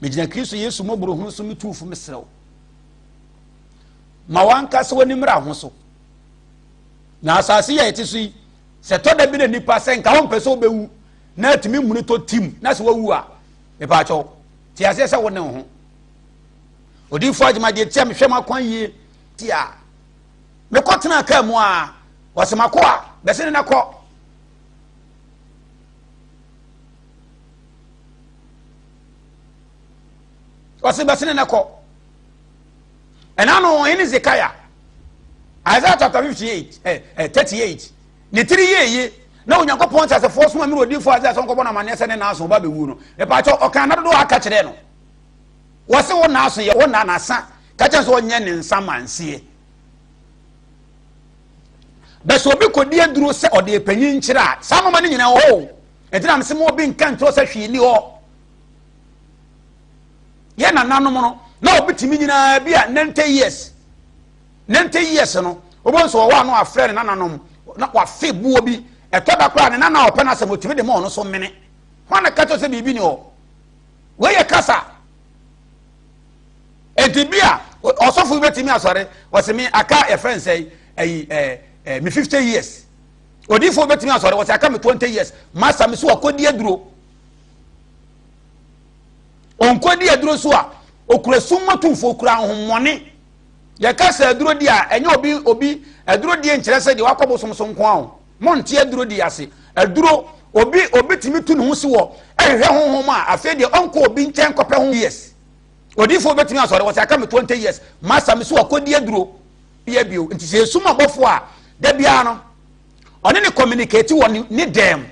[SPEAKER 1] megyina Kristo Yesu mmɔborɔhunu so metu fo mesrɛ wo. Ma w'ankasa w'ani mmra ho so. Na asase yi a yɛte so yi, sɛ tɔ da bi na nipa sɛ nka wompɛ sɛ wobɛwu na atumi muni tɔ tim na sɛ wawu a mepaakyɛw te aseɛ sɛ wo ne wo ho odiifoɔ agyema deɛ tia mehwɛ m'akwan yie ti a mekɔ tena kaa mu a wɔsɛ mako a bɛsɛ ne nakɔ wɔsɛ bɛsɛ ne nakɔ ɛna no ɔhene Zekiah Isaiah chapter 58 eh, eh, 38 Ne tiri yɛɛ yie na Onyankopɔn nteasefoɔ soma mmerɛ odiyifoɔ Isaiah sɛ ɔnkɔbɔ no amanneɛ sɛ ne naaso ɔba bɛwu no. Mepaakyɛw, ɔkaa nna dodoɔ a aka kyerɛɛ no. Wɔse wo naaso yɛ wo nna nasa, ka kyerɛ no sɛ ɔnyɛ ne nsa manseɛ. Bɛ sɛ obi kɔdi aduro sɛ ɔde panyin nkyerɛ a, saa nnoɔma no nyinaa wɔ hɔ o. Ɛnti na mese ma obi nka nkyerɛ sɛ hwee ni hɔ. Yɛ nananom no, na obi tumi nyinaa bi a 90 years. 90 years no wobɛhu sɛ ɔwɔ a na wafrɛ ne nananom na wafe buo bi ɛtɔ da koraa ne nana a ɔpɛ no asɛm ɔtumi de ma ɔno so mene hɔ na ka kyerɛ sɛ biribi ni hɔ wei yɛ kasa enti bi a ɔsɔfo bi bɛtumi asɔre wɔsɛ me aka yɛfrɛ nsɛ ayi ɛɛ ɛɛ me 50 years odiifoɔ bɛtumi asɔre wɔsɛ aka me 20 years masa me so wakɔdi aduro ɔnkɔdi aduro so a okura sum atumfoɔ okura ahommɔne Yɛka sɛ aduro di a, ɛnyɛ obi obi aduro die nkyerɛ sɛ deɛ wakɔ bosom so nko ara o. Monte aduro di ase. Aduro obi obi tumi tu ne ho si wɔ ɛhwehwɛ honhom a afei deɛ ɔnkɔ obi nkyɛn kɔpɛ ho years. Odiifoɔ bɛtumi asɔre wɔ sɛ aka me 20 years masa me so wakɔdi aduro yɛ bio. Nti sɛ esum abɔfoɔ a da biara no ɔne ne communicate wɔ ne ne dɛm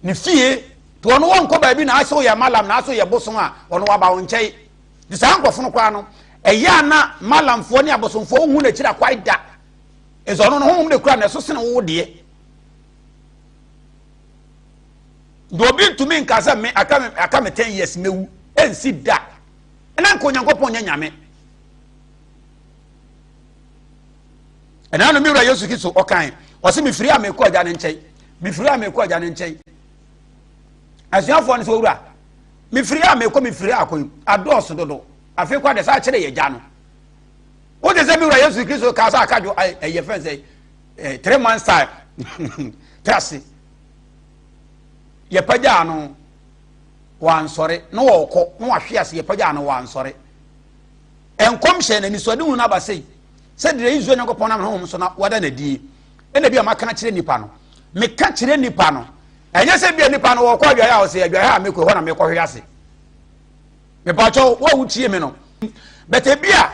[SPEAKER 1] ne fie. Nti ɔno wɔnkɔ baabi na asɛ woyɛ malam na asɛ woyɛ bosom a ɔno waba wo nkyɛn. Nti saa nkurɔfo no koraa no ɛyɛ a na malamfoɔ ne abosomfoɔ wohu n'akyiri akwae da. Ɛsɛ ɔno no honhom de kura na ɛso sene wo deɛ. Nti obi ntumi nka sɛ me aka me aka me ten years mewu ɛnsi da. Ɛna nka Onyankopɔn nyɛ nyame. Ɛna no me wura Yesu Kristo ɔkan ɔse mefiri a mekɔ agya no nkyɛn mefiri a mekɔ agya no nkyɛn. Asuafoɔ no sɛ owura mefiri a mekɔ mefiri a kɔ yi adɔɔso dodo afei kɔ ade saa kyerɛ yɛ agya no. Wote sɛ me wura Yesu Kristo kaa sɛ akadwo ɛyɛ fɛn sɛ 3 months time trase yɛpagyaa no wansɔre na wɔkɔ na wahwe ase yɛpagyaa no wansɔre. Nkɔmhyɛ na anisoadehu no aba sei sɛdeɛ Israel Nyankopɔn nam honhom so na wada no adie ɛna bi a maka akyerɛ nipa no meka kyerɛ nipa no ɛnyɛ sɛ bia nipa no wɔkɔ adwaeɛ a ɔsɛ adwaeɛ a mekɔ hɔ na mekɔhwe ase. Mepakyɛw wo a wotie me no bɛtɛ bi a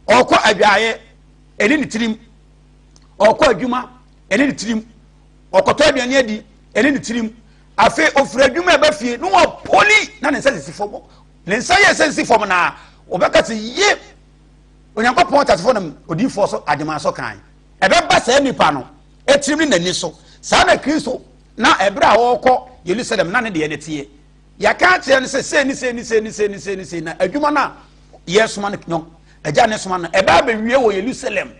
[SPEAKER 1] ɔkɔ adwaeɛ ɛne ne tirim, ɔkɔ adwuma ɛne ne tirim, ɔkɔtɔ aduane adi ɛne ne tirim, afei ofiri adwuma ɛba fie na wapoli na ne nsa sisi fam, ne nsa yɛ sɛ nsi fam na ɔbɛka sɛ ye Onyankopɔn tasefo nam odiyifoɔ so agyeman so kan. Ɛbɛba saa nipa no etirim ne n'ani so. Saa na Kristo na ɛberɛ a ɔrekɔ Yerusalem na ne deɛ ne teɛ. Yɛaka akyerɛ no sɛ sei ne sei ne sei ne sei ne sei ne sei na adwuma no a yɛsoma no agya ne soma no ɛbɛ abɛwie wɔ Yerusalem.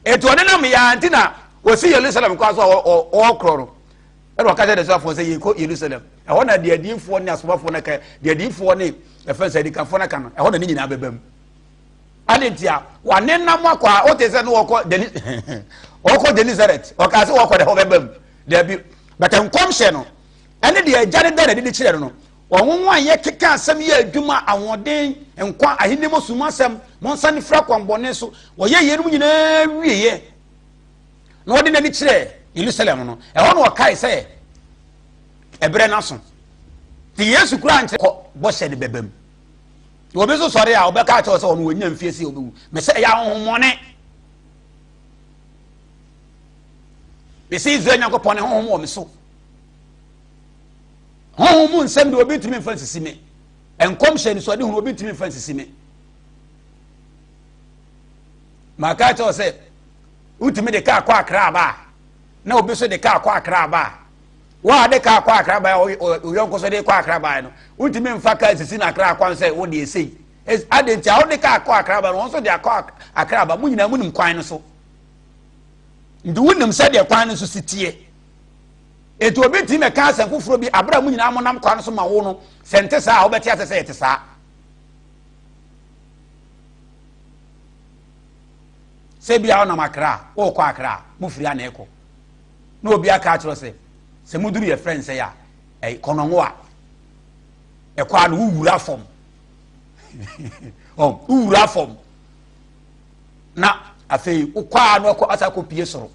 [SPEAKER 1] Eti ɔne nam yɛ nti na wɔsi Yerusalem kwan so a ɔrekorɔ no ɛna ɔka kyerɛ n'asuafoɔ sɛ yɛkɔ Yerusalem. Ɛhɔ na deɛ adiyifoɔ ne asomafoɔ no ka deɛ adiyifoɔ ne ɛfɛn sɛ adikanfoɔ no ka no ɛhɔ na ne nyinaa bɛba mu. Ade nti a wane nam akɔ a wote sɛ no wɔkɔ Jeni wɔkɔ Genesaret ɔkaa sɛ wɔkɔ dɛ hɔ bɛba mu daabi bɛtɛ nkɔmhyɛ no ɛne deɛ agya no da n'adi de kyerɛ no no wɔn a yɛkeka asɛm yɛ adwuma ahoɔden nkwa ahenni mu sum asɛm monsa ne fira kwanbɔne so wɔyɛ yeinom nyinaa wieɛ na wɔde n'ani kyerɛ Yerusalem no ɛhɔ na ɔkae sɛ ɛberɛ no aso nti Yesu koraa nkyerɛ kɔ bɔhyɛ no bɛba mu. Obi nso sɔre a ɔbɛka akyerɛ sɛ ɔno wɔnya mfie sɛ ɔbɛwu mɛ sɛ ɛyɛ ahohommɔne. Mese Israel Nyankopɔn ne honhom wɔ me so. Honhom mu nsɛm de obi ntumi mfa nsisi me. Nkɔmhyɛ nisuade hunu obi ntumi mfa nsisi me. Maka akyerɛ sɛ wotumi de kaa kɔ akra aba a na obi nso de kaa kɔ akra aba a wo a de kaa kɔ akra ba oyɔnko so de kɔ akra ba no wotumi mfa kaa sisi na akra kwan sɛ wo de esei ade nti a wode kaa kɔ akra ba no wɔn nso de akɔ akra ba mo nyinaa mo nim kwan no so nti wonim sɛdeɛ kwan no so si teɛ etu obi ntumi mɛka asɛm foforɔ bi abira mo nyinaa mo nam kwan no so ma wo no sɛ nte saa a wobɛte ase sɛ yɛte saa. Sɛ bia wonam Accra a, wokɔ Accra a, mofiri a na ɛkɔ. Na obi aka akyerɛ sɛ, sɛ moduru yɛ frɛ nsɛ a, ɛyɛ kɔnɔngo a, ɛkɔ a no wowura fam. Ɔm, wowura fam. Na afei wokɔ a no akɔ asa akɔ pie soro.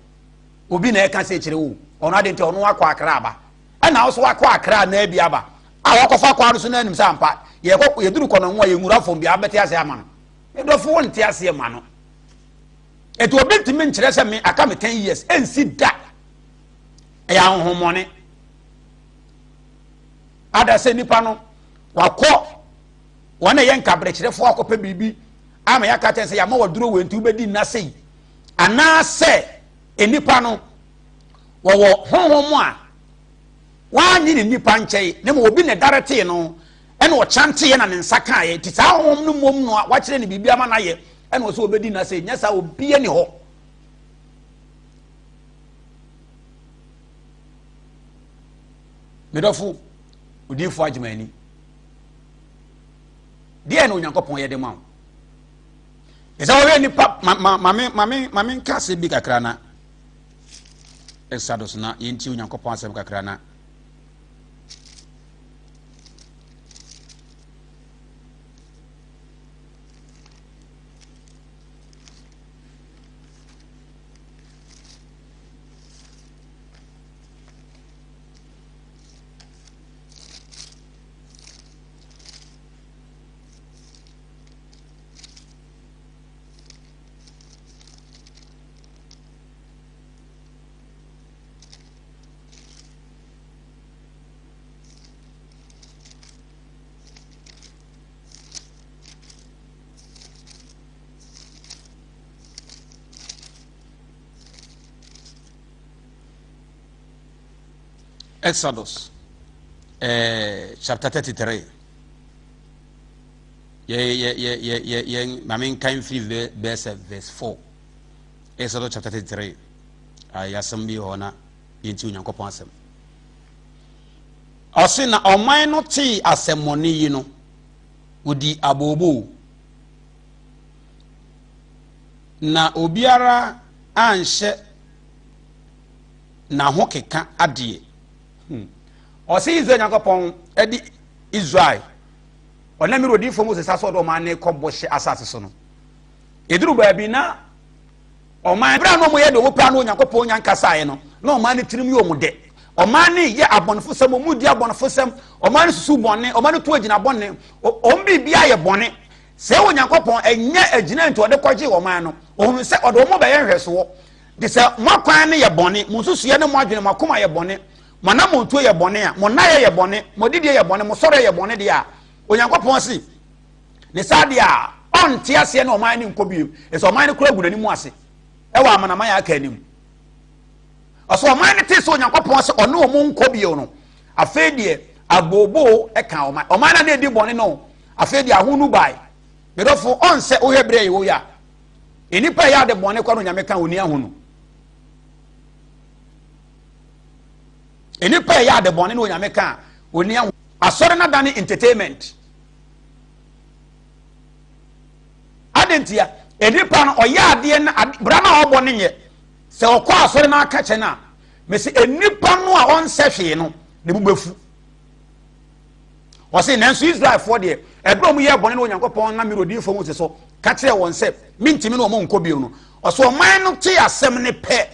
[SPEAKER 1] Obi na ɛka sɛ kyerɛ wo, ɔno ade nti ɔno akɔ Accra aba. Ɛna wo so wakɔ Accra na abi aba. A wakɔfa kwan no so na anim sɛ ampa, yɛkɔ yɛduru kɔnɔngo a yɛnwura fam bi abɛte ase ama no. Me dɔfo wo nte aseɛ ma no. Ɛti obi ntumi nkyerɛ sɛ me aka me 10 years ɛnsi da. Ɛyɛ ahohommɔne. Ada sɛ nipa no wakɔ wɔn a ɛyɛ nkabrɛkyerɛfoɔ akɔpɛ biribi ama yɛaka kyɛn sɛ yɛama waduro wɔ nti wobɛdi nna sei anaasɛ nnipa no wɔwɔ honhom a wɔanye ne nnipa nkyɛn na ma obi na ɛdare tee no ɛna ɔkyanteeɛ na ne nsa kaeɛ nti saa honhom no mmom no a wakyerɛ ne biribi ama no ayɛ ɛna ɔsɛ ɔbɛdi na sɛ nyɛ saa obia ni hɔ. Medɔfo odiyifoɔ agyemani deɛ na Onyankopɔn yɛ de ma wo ɛsɛ wɔyɛ nipa ma ma ma ma ma ma nka asɛm bi kakra na ɛsa do so na yɛntie Onyankopɔn asɛm kakra na Exodus eh, chapter 33. Yɛ yɛ yɛ yɛ yɛ yɛ maame nkan mfiri bɛyɛ sɛ verse 4. Exodus chapter 33. Ayɛ asɛm bi wɔ hɔ na yɛnti Onyankopɔn asɛm. Ɔse na ɔman no tee asɛmmɔne yi no, wɔdii abooboo. Na obiara anhyɛ n'ahokeka adeɛ. Hmm. Ɔse Israel Nyankopɔn de Israel ɔnam mmerɛ odiyifoɔ Mose sa so ɔde ɔman no kɔ bɔhyɛ asase so no. Ɛduru baabi na Ɔman, bere a na wɔyɛ deɛ wɔpɛ a na Onyankopɔn nya nkasaeɛ no, na ɔman no tirim yɛ wɔn dɛ. Ɔman no yɛ abɔnefosɛm, wɔn di abɔnefosɛm, ɔman no susu bɔne, ɔman no to agyina bɔne, wɔn biribiara yɛ bɔne. Sɛ Onyankopɔn ɛnyɛ agyina nti ɔde kɔgye ɔman no, ɔhunu sɛ ɔde wɔn bɛyɛ nhwɛsoɔ. De sɛ mo akwan no yɛ bɔne, mo nsusuiɛ ne mo adwene, mo akoma yɛ bɔne, mo anammɔntuo yɛ bɔne a, mo nnaeɛ yɛ bɔne, mo adidie yɛ bɔne, mo sɔreɛ yɛ bɔne deɛ a, Onyankopɔn se, Ne saa deɛ a, ɔnte aseɛ ne ɔman no nkɔ bio. Ɛsɛ ɔman no kora gu n'anim ase ɛwɔ amanaman a aka anim. Ɔsɛ ɔman no te sɛ Onyankopɔn sɛ ɔne wɔn nkɔ bio no. Afei deɛ abooboo ɛka ɔman. Ɔman no na ɛdi bɔne no. Afei deɛ ahonu bae. Medɔfo ɔnsɛ wohwɛ berɛ yɛwɔ yi a. Nnipa ɛyɛ ade bɔne kɔ no Onyame ka ɔni ahonu. Nnipa ɛyɛ ade bɔne no Onyame ka ɔni ahonu. Asɔre no adane entertainment. Adɛn ntia? Nnipa no ɔyɛ adeɛ no bra no a ɔbɔ no nyɛ sɛ ɔkɔ asɔre no aka kyɛ no a mesi nnipa no a ɔnsɛ hwee no ne bo bɛfu. Ɔse nanso Israelfoɔ deɛ ɛberɛ a wɔyɛɛ bɔne no Onyankopɔn nam mmerɛ odiyifoɔ Mose so ka kyerɛɛ wɔn sɛ mentumi ne wɔn nkɔ bio no ɔsɛ ɔman no te asɛm no pɛ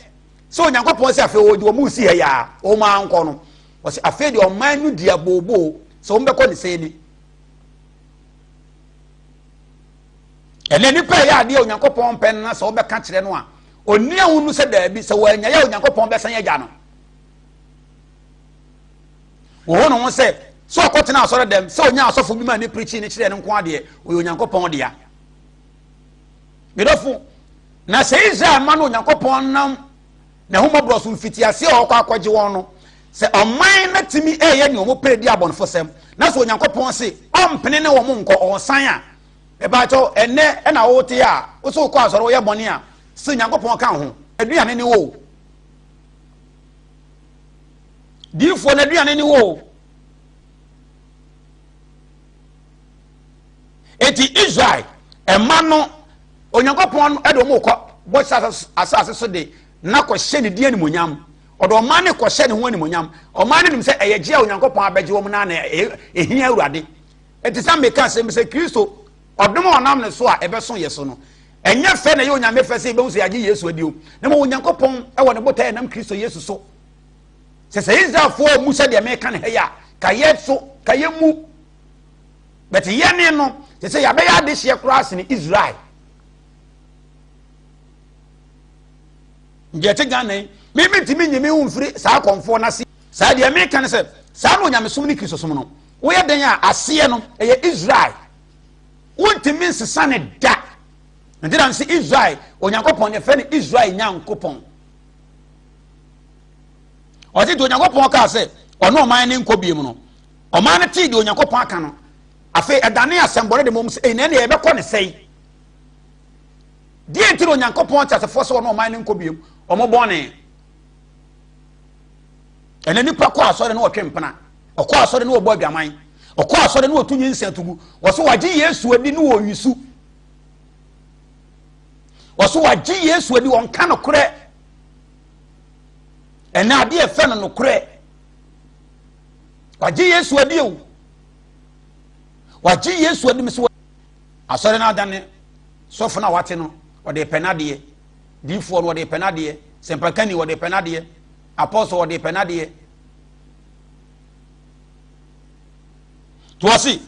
[SPEAKER 1] sɛ Onyankopɔn sɛ afei wɔde wɔn resi ha yi a wɔn ankɔ no ɔsɛ afei deɛ ɔman no di abooboo sɛ wɔn bɛkɔ ne sɛn ni. Ɛnɛ nipa ɛyɛ adeɛ Onyankopɔn mpɛ no na sɛ wɔbɛka kyerɛ no a ɔnni ahonu sɛ daabi sɛ wɔanya yɛ Onyankopɔn bɛsan agya no. Wɔhɔ no ho sɛ sɛ ɔkɔtena asɔre dɛm sɛ ɔnya asɔfo bi ma ne pirikyi ne kyerɛ no nko adeɛ ɔyɛ Onyankopɔn dea. Medɔfo, na sɛ Israel ma no Onyankopɔn nam n'ahummɔborɔ so mfitiaseɛ a ɔkɔ akɔgye wɔn no, sɛ ɔman no tumi ɛyɛ nea wɔn pɛ di abɔnefosɛm na sɛ Onyankopɔn se ɔmpene ne wɔn nkɔ ɔsan a, ɛbaakyɛw ɛnɛ ɛna wote a wosɛ wokɔ asɔre woyɛ bɔne a sɛ Onyankopɔn ka ho aduane ne wo diifoɔ no aduane ne wo. Eti Israel ɛma no Onyankopɔn de wɔn kɔ bɔhyɛ asase so de na kɔhyɛ ne din animonyam. Ɔde ɔman no kɔhyɛ ne ho animonyam. Ɔman no nim sɛ ɛyɛ gye a Onyankopɔn abɛgye wɔn na na ɛhia Awurade. Enti sɛ meka asɛm bi sɛ Kristo ɔdom a ɔnam ne so a ɛbɛso yɛ so no, ɛnyɛ fɛ na ɛyɛ Onyame fɛ sɛ yɛbɛhu sɛ yɛagye Yesu adi o, na mmom Onyankopɔn wɔ ne botae ɛnam Kristo Yesu so. Sɛ sɛ Israelfoɔ mu sɛ deɛ meka ne ha yi a, ka yɛ so, ka yɛ mu. But yɛne no, sɛ sɛ yɛabɛyɛ adehyeɛ koraa sene Israel. Deɛ ɛte Ghana yi, me mentumi nyi me ho mfiri saa akɔmfoɔ no ase. Saa deɛ meka ne sɛ, saa na onyamesom ne Kristosom no, woyɛ dɛn a aseɛ no ɛyɛ Israel. Wontumi nsesa ne da. Nti na nse Israel, Onyankopɔn yɛfrɛ no Israel Nyankopɔn. Ɔse nti Onyankopɔn kaa sɛ ɔne ɔman no nkɔ biem no, ɔman no tee deɛ Onyankopɔn aka no. Afei ɛdane asɛmbɔne de mom sɛ, ɛyi na ɛneɛ yɛbɛkɔ ne sɛe. Deɛ nti na Onyankopɔn teasefoɔ sɛ ɔne ɔman no nkɔ biem, ɔmo bɔne. Ɛnɛ nipa kɔ asɔre na ɔtwe mpena, ɔkɔ asɔre na ɔbɔ adwaman, ɔkɔ asɔre na ɔtu nyinsɛn tugu, wɔso wagye Yesu adi ne ɔwisu. Wɔso wagye Yesu adi, ɔnka nokorɛ. Ɛnɛ adeɛ ɛfɛ no nokorɛ. Wagye Yesu adi o. Wagye Yesu adi so. Asɔre no adane sɔfo no a wate no, ɔde pɛ n'adeɛ. Diifoɔ no ɔde pɛ n'adeɛ. Sɛmpakani ɔde pɛ n'adeɛ. Apɔsɔ ɔde pɛ n'adeɛ. To ɔse,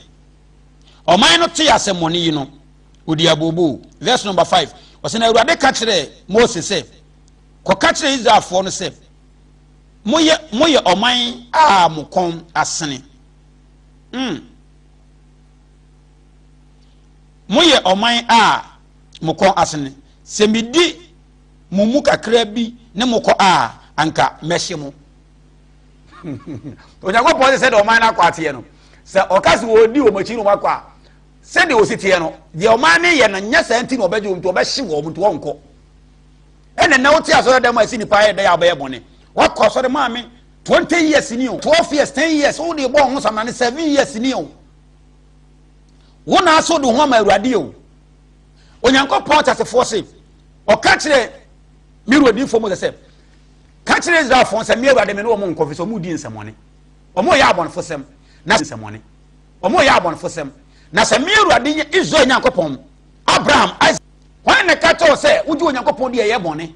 [SPEAKER 1] ɔman no te asɛmmɔne yi no, ɔdi abooboo. Verse number 5. Ɔse na Awurade ka kyerɛɛ Mose sɛ, kɔka kyerɛ Israelfoɔ no sɛ, moyɛ moyɛ ɔman a mo kɔn asene. Mm. Moyɛ ɔman a mo kɔn asene. Sɛ medi mo mu kakra bi ne mo kɔ a, anka mɛhye mo. Onyankopɔn sɛ sɛdeɛ ɔman no akɔ ateɛ no, sɛ ɔka sɛ wɔdi wɔn akyi na wɔn akɔ a, sɛdeɛ ɔsi teɛ no, deɛ ɔman no yɛ no nyɛ saa nti na ɔbɛgye wɔn nti ɔbɛhye wɔn nti wɔnkɔ. Ɛna nnɛ wote asɔre dɛm a ɛsi nipa ayɛ dɛ a ɔbɛyɛ bɔne. Wakɔ asɔre maame 20 years ni o, 12 years, 10 years, wode bɔ ho samina ne 7 years ni o. Wo na aso de ho ama Awurade o. Onyankopɔn teasefoɔ se, ɔka kyerɛ me wura odiyifoɔ Mose sɛ, ka kyerɛ Israelfoɔ sɛ me Awurade me ne wɔn nkɔ, fi sɛ wɔn di nsɛmɔne, wɔn yɛ abɔnefosɛm, na nsɛmɔne, wɔn yɛ abɔnefosɛm, na sɛ me Awurade nyɛ Israel Nyankopɔn, Abraham, Isaac, hwan na ɛka kyerɛ wo sɛ wogye Onyankopɔn di ɛyɛ bɔne?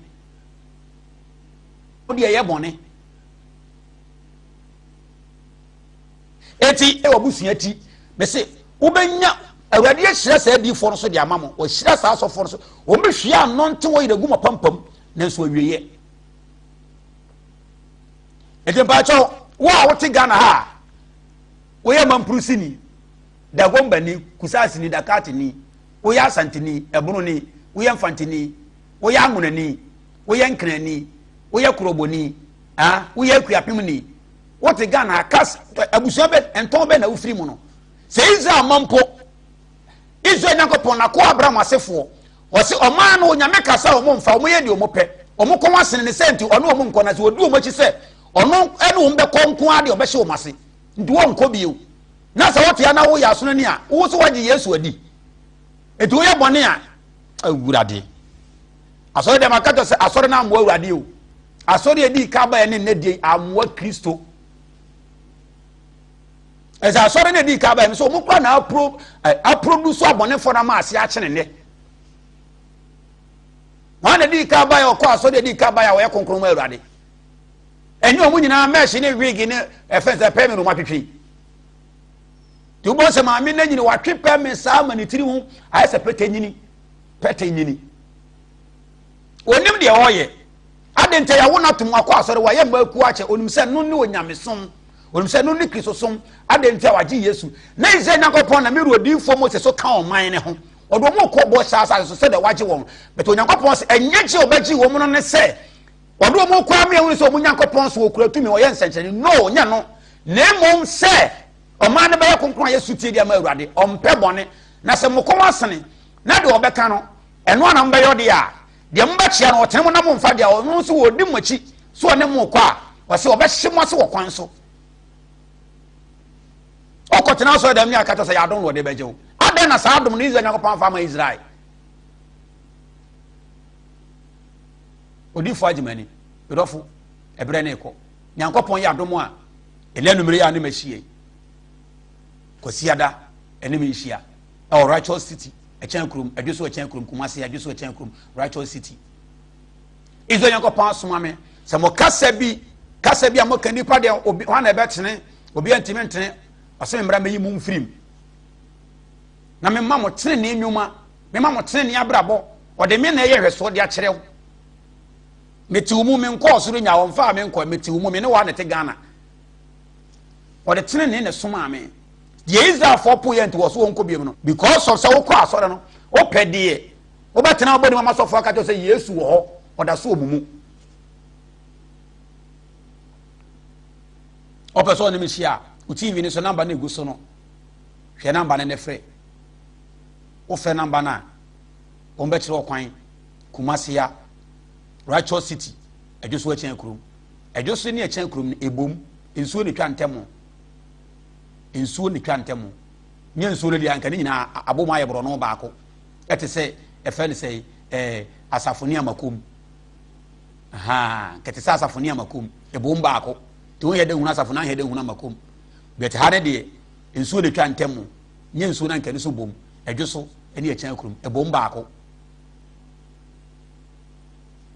[SPEAKER 1] Wodi ɛyɛ bɔne. Eti ɛwɔ abusua ti, mese wobɛnya Awurade ahyira saa adiifoɔ no so de ama mo, wɔahyira saa asɔfoɔ no so, wɔn bɛhwie anɔnte wɔ yerɛ gu mo apampam, nanso awieɛ. Eti mpakyɛw, wo a wote Ghana ha a, woyɛ mampurusini, Dagombani, Kusaasini, Dakatini, woyɛ Asanteni, Ɛbononi, woyɛ Mfanteni, woyɛ Angonani, woyɛ Nkranni, woyɛ Korɔbɔni, ah, woyɛ Akuapemni, wote Ghana ha, kas, abusua bɛ, ntɔn bɛ na wofiri mu no. Sɛ Israel ma mpo, Israel Nyankopɔn n'akoa Abraham asefoɔ, ɔse ɔman no Onyame kasa wɔn mfa, wɔn yɛ deɛ wɔn pɛ, wɔn kɔn asene ne sɛ nti ɔne wɔn nkɔ, na sɛ wɔdi wɔn akyi sɛ ɔno ɛne wɔn bɛkɔ nko ara deɛ ɔbɛhyɛ wɔn ase, nti wɔn nkɔ bio. Na sɛ wote a na woyɛ asonani a, wo so woagye Yesu adi. Enti woyɛ bɔne a, Awurade. Asɔre dɛm aka kyerɛ sɛ asɔre no ammoa Awurade o. Asɔre a ɛdii ka baeɛ ne nnɛ deɛ ammoa Kristo. Ɛsɛ asɔre no ɛdii ka baeɛ no sɛ wɔn kora na apro aproduce abɔnefoɔ no ama ase akyene nnɛ. Wɔn na ɛdii ka baeɛ ɔkɔ asɔre ɛdii ka baeɛ a wɔyɛ kronkron ma Awurade. Ɛnyɛ wɔn nyinaa mɛɛhye ne wig ne ɛfɛn sɛ pɛmi no wɔn atwitwi. Nti wobɛhu sɛ maame no anyini watwe pɛ me saa ma ne tiri ho ayɛ sɛ pɛtɛ nyini pɛtɛ nyini. Onim deɛ ɔreyɛ. Ade nti yɛawo no atom akɔ asɔre wayɛ mma akuo akyɛ onim sɛ no ne onyamesom onim sɛ no ne kristosom ade nti a wagye Yesu na Israel Nyankopɔn na mewura odiyifoɔ Mose so ka ɔman ne ho ɔde wɔn kɔ bɔhyɛ asase so sɛdeɛ wagye wɔn but Onyankopɔn sɛ ɛnyɛ gye ɔbɛgye wɔn no ne sɛ ɔde wɔn kɔ ame ahunu sɛ wɔn Nyankopɔn so wɔkura tumi ɔyɛ nsɛnkyerɛnne no nyɛ no na mmom sɛ ɔman no bɛyɛ kronkron ayɛ sotie de ama Awurade, ɔmpɛ bɔne. Na sɛ mo kɔn asene, na deɛ ɔbɛka no, ɛno ara na mobɛyɔ deɛ a, deɛ mobɛkyea no, ɔtene mo na momfa deɛ ɔno nso ɔdi mo akyi so ɔne mo kɔ a, ɔsɛ ɔbɛhye mo ase wɔ kwan so. Ɔkɔtena asɔre dɛm ne aka kyerɛ sɛ yɛ adom na ɔde bɛgye wo. Adɛn na saa adom no Israel Nyankopɔn amfa ama Israel? Odifo agyemani, medɔfo, ɛberɛ ne kɔ. Nyankopɔn yɛ adom a, ɛnɛ anumere yi a ne mahyia yi, Kwasiada ɛne me nhyia ɛwɔ Righteous City, ɛkyɛn kurom, ɛdwe so ɛkyɛn kurom, Kumasi, ɛdwe so ɛkyɛn kurom, Righteous City. Israel Nyankopɔn asoma me sɛ mo kasa bi, kasa bi a moka nipa deɛ obi hwan na ɛbɛtene, obi antumi ntene, ɔsɛ me mmra mɛyi mo mfirim na mema mo tenenee nnwuma, mema mo tenenee abrabɔ, ɔde me na ɛyɛ hwɛsoɔ de akyerɛ wo. Mete wo mu, menkɔɔ soro nya, ɔmfaa me nkɔ, mete wo mu, me ne wo a na ɛte Ghana. Ɔde tenenee na ɛsomaa me. Deɛ Israelfoɔ po yɛ nti wɔ so wɔnkɔ biom no, because of sɛ wokɔ asɔre no, wopɛ deɛ wobɛtena wobɔ ne mama sɔfoɔ aka kyerɛ sɛ Yesu wɔ hɔ, ɔda so wɔ mo mu. Ɔpɛ sɛ ɔne me hyia a, wo TV no so namba no egu so no, hwɛ namba no ne frɛ. Wofrɛ namba no a, wɔn bɛkyerɛ ɔkwan Kumasi a Righteous City, Ɛdwo so Ɛkyɛn Kurom. Ɛdwo so ne Ɛkyɛn Kurom no, ɛbom. Nsuo na ɛtwa ntɛm. Nsuo na ɛtwa ntɛm. Nyɛ nsuo no deɛ anka ne nyinaa abom ayɛ borɔno baako. Ɛte sɛ ɛfɛ no sɛ ɛɛ asafo ne amakom. Ahaa, kɛte sɛ asafo ne amakom. Ɛbom baako. Nti woyɛ dɛ hunu asafo na ahɛ dɛ hunu amakom. But ha ne deɛ, nsuo na ɛtwa ntɛm. Nyɛ nsuo no anka ne so bom. Ɛdwo so ne Ɛkyɛn Kurom. Ɛbom baako.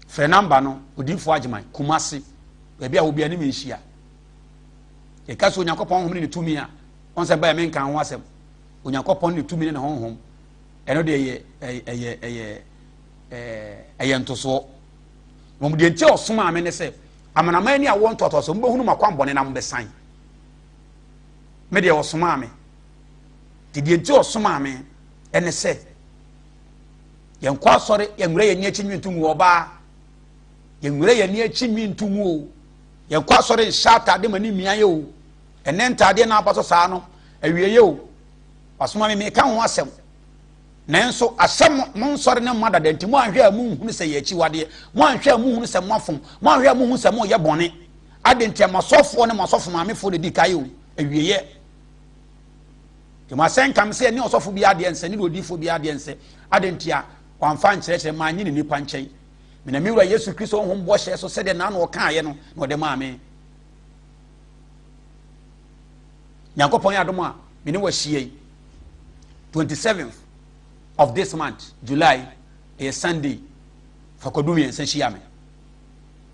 [SPEAKER 1] Frɛ namba no, Odiyifoɔ Agyeman, Kumasi, baabi a obiara ne me nhyia. Yɛka sɛ Onyankopɔn honhom ne ne tumi a, wɔn sɛ bɛyɛ menka ho asɛm. Onyankopɔn ne tumi ne ne honhom, ɛno deɛ ɛyɛ ɛyɛ ɛyɛ ɛyɛ ntosoɔ. Wɔn deɛ nti a ɔsomaa me ne sɛ amanaman ani a wɔn ntoatoasoɔ mobɛhunu m'akwammɔne na mobɛsan. Me deɛ ɔsomaa me. Nti deɛ nti ɔsomaa me ɛne sɛ Yɛnkɔ asɔre, yɛnwerɛ yɛn ani akyi nwi nto ngu ɔbaa. Yɛnwerɛ yɛn ani akyi nwi nto ngu o. Yɛnkɔ asɔre nhyɛ atade ma ne mmia yɛ o. Ɛnɛ ntaadeɛ na aba so saa no, awieɛ o. Wasoma me meka ho asɛm. Nanso ahyɛ mo mo nsɔre ne mma dada nti mo anhwɛ a monhunu sɛ yɛ akyiwadeɛ. Mo anhwɛ a monhunu sɛ moafom. Mo anhwɛ a monhunu sɛ moyɛ bɔne. Adɛn nti a mo asɔfoɔ ne mo asɔfo maamefoɔ na di kae o. Awieɛ. Nti mo asɛnka me sɛ ɛne ɔsɔfo bi adeɛ nsɛ ne deɛ odiifoɔ bi adeɛ nsɛ. Adɛn nti a wamfa nkyerɛkyerɛ maa nye ne nipa nkyɛn. Menam me wura Yesu Kristo honhom bɔhyɛ so sɛdeɛ n'ano ɔkaeɛ no na ɔde maa me. Nyankopɔn yɛ adom a me ne wahyia yi 27th of this month July ɛyɛ Sunday fa kwadu mmiɛnsa hyia me.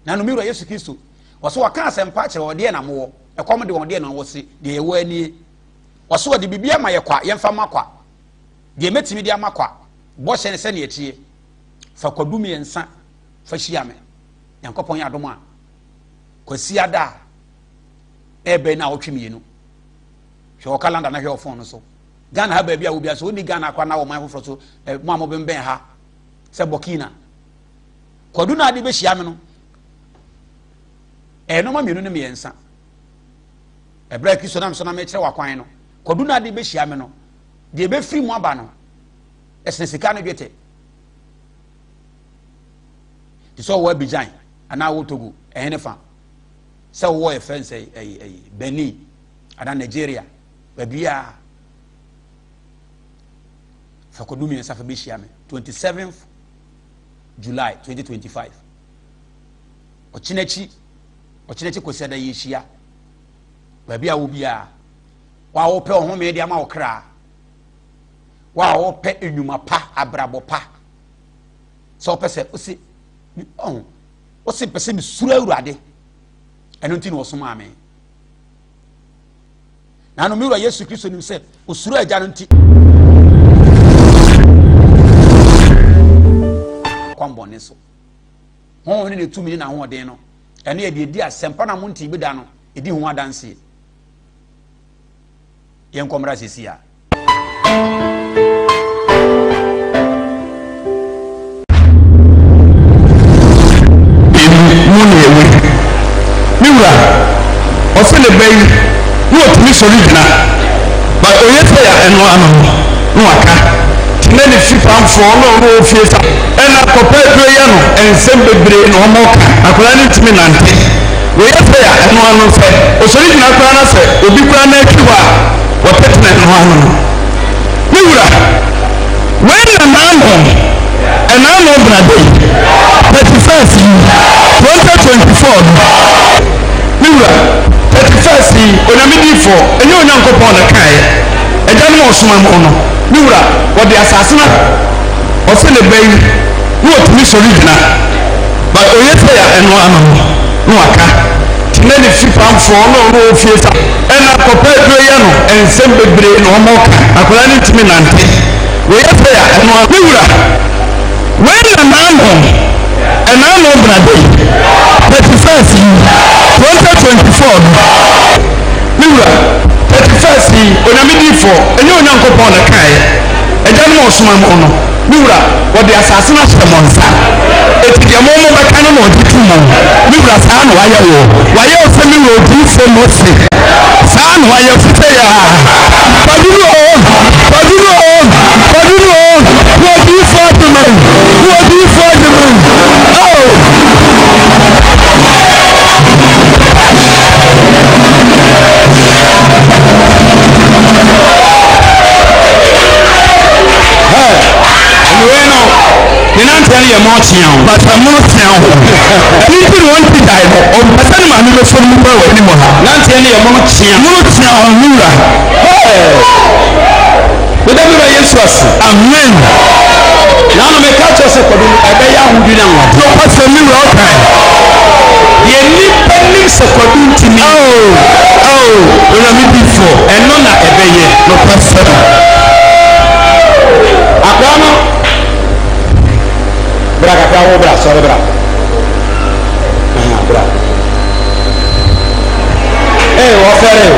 [SPEAKER 1] Na no me wura Yesu Kristo wɔso wɔka asɛmpa kyerɛ ɔdeɛ na mowɔ ɛkɔm de wɔn deɛ na wɔse deɛ yɛwɔ anie wɔso wɔde biribi ama yɛ kwa yɛmfa ma kwa deɛ mɛtumi de ama kwa bɔhyɛ ne sɛdeɛ ɛteɛ Fa kwadu mmiɛnsa fa hyia me. Nyankopɔn yɛ adom a, Kwasiada a ɛrebɛn na awɔtwe mmienu. Hwɛ wɔ calendar na hwɛ wɔ phone no so. Ghana ha baabi a wɔ biara so wonni Ghana koraa na wɔ man foforɔ so, eh, mo a mobɛnbɛn ha sɛ Burkina. Kwadu no ade bɛhyia me no, ɛyɛ nɔɔma mmienu ne mmiɛnsa. Ɛberɛ a Kristo nam so na mekyerɛ wakwan no, kwadu no ade bɛhyia me no, deɛ ɛbɛfiri mu aba no, ɛsene sika no dwetɛ. Te sɛ ɔwɔ Abidjan anaa ɔwɔ Togo ɛhene fa sɛ ɔwɔ yɛfrɛ no sɛ ɛyi ɛyi Benin anaa Nigeria baabiara fa kɔdu mmiɛnsa fa bɛhyia me 27th July 2025 ɔkyenakyi ɔkyenakyi kɔsi ada yɛhyia baabi a wɔ biara wa wopɛ ɔhome de ama wo kra Wo a wopɛ nnwuma pa, abrabɔ pa, sɛ wopɛ sɛ wose ɔho wose pɛ sɛ mesuro Awurade, ɛno nti na ɔsomaa me. Na no me wura Yesu Kristo nim sɛ osuro agya no nti kwanbɔne so. Honhom ne ne tumi ne n'ahoɔden no, ɛno yɛ deɛ ɛdi asɛmpa na monte bi da no, ɛdi ho adanseɛ. Yɛnkɔ mmra sisi a.
[SPEAKER 2] Emu mu na ɛwɔ yi. Me wura, ɔse ne ba yi na ɔtumi sɔre gyina, but ɔyɛ sei a ɛno ano no na waka. Nti na ne fipamfoɔ na ɔno wɔ fie sa ɛna kɔpɛ aduro yɛ no nsɛm bebree na ɔmo ka, akwadaa no ntumi nante. Wɔyɛ sei a ɛno ano sɛ ɔsɔre gyina koraa na sɛ obi koraa nan twi hɔ a wɔtetena ɛno ano no. Me wura, wei na n'ano, ɛnaano brada yi, 31st yi, 2024 no. Me wura, 31st yi, Onyame diifoɔ, ɛnyɛ Onyankopɔn na ɛkaeɛ, agyanom a ɔsoma mo no, me wura, wɔde asase no, ɔse ne ba yi, na ɔtumi sɔre gyina. But oye sɛ ya ɛno ano no na waka nti na ne fipamfoɔ na ɔno wɔ fie sa ɛna kɔpɛ aduro yɛ no nsɛm bebree na ɔmo ka akwadaa no ntumi nante wei sɛ ya ɛno ano me wura wei na naano ɛnaano brada yi 31st yi 2024 no me wura 31st yi Onyame diifoɔ ɛnyɛ Onyankopɔn na kaeɛ agyanom a ɔsoma mo no Me wura, wɔde asase no ahyɛ mo nsa, enti deɛ mo mobɛka no na ɔgye to mu. Me wura, saa na wayɛ wo. Wayɛ wo sɛ me wura odiyifoɔ Mose. Saa na wayɛ wo sɛ yɛ a. Kwaduru o, kwaduru o, kwaduru o, wo odiyifoɔ Agyeman, wo odiyifoɔ Agyeman, oh.
[SPEAKER 1] Wei no, ne nanteɛ no yɛ mɔɔkyea o.
[SPEAKER 2] Bàtà mɔɔkyea o. Ɛni ti na wɔn ti gyae no, ɔmpɛ sɛ ne maame bɛsɔ ne mu kura wɔ anim ha.
[SPEAKER 1] Nanteɛ no yɛ mɔɔkyea.
[SPEAKER 2] Mɔɔkyea o, ne wura.
[SPEAKER 1] Meda me wura Yesu ase.
[SPEAKER 2] Amen.
[SPEAKER 1] Naano meka kyerɛ sɛ kwadu no ɛbɛyɛ ahodwiri ne anwanwadeɛ.
[SPEAKER 2] Nokwasɛm me wura ɔkae.
[SPEAKER 1] Deɛ nnipa nim sɛ kwadu ntumi.
[SPEAKER 2] Oh, oh, Onyame difoɔ.
[SPEAKER 1] Ɛno na ɛbɛyɛ.
[SPEAKER 2] Nokwasɛm.
[SPEAKER 1] Akoa no bra kakra wo bra sɔre bra. Aha bra. Ee wɔfɛre o.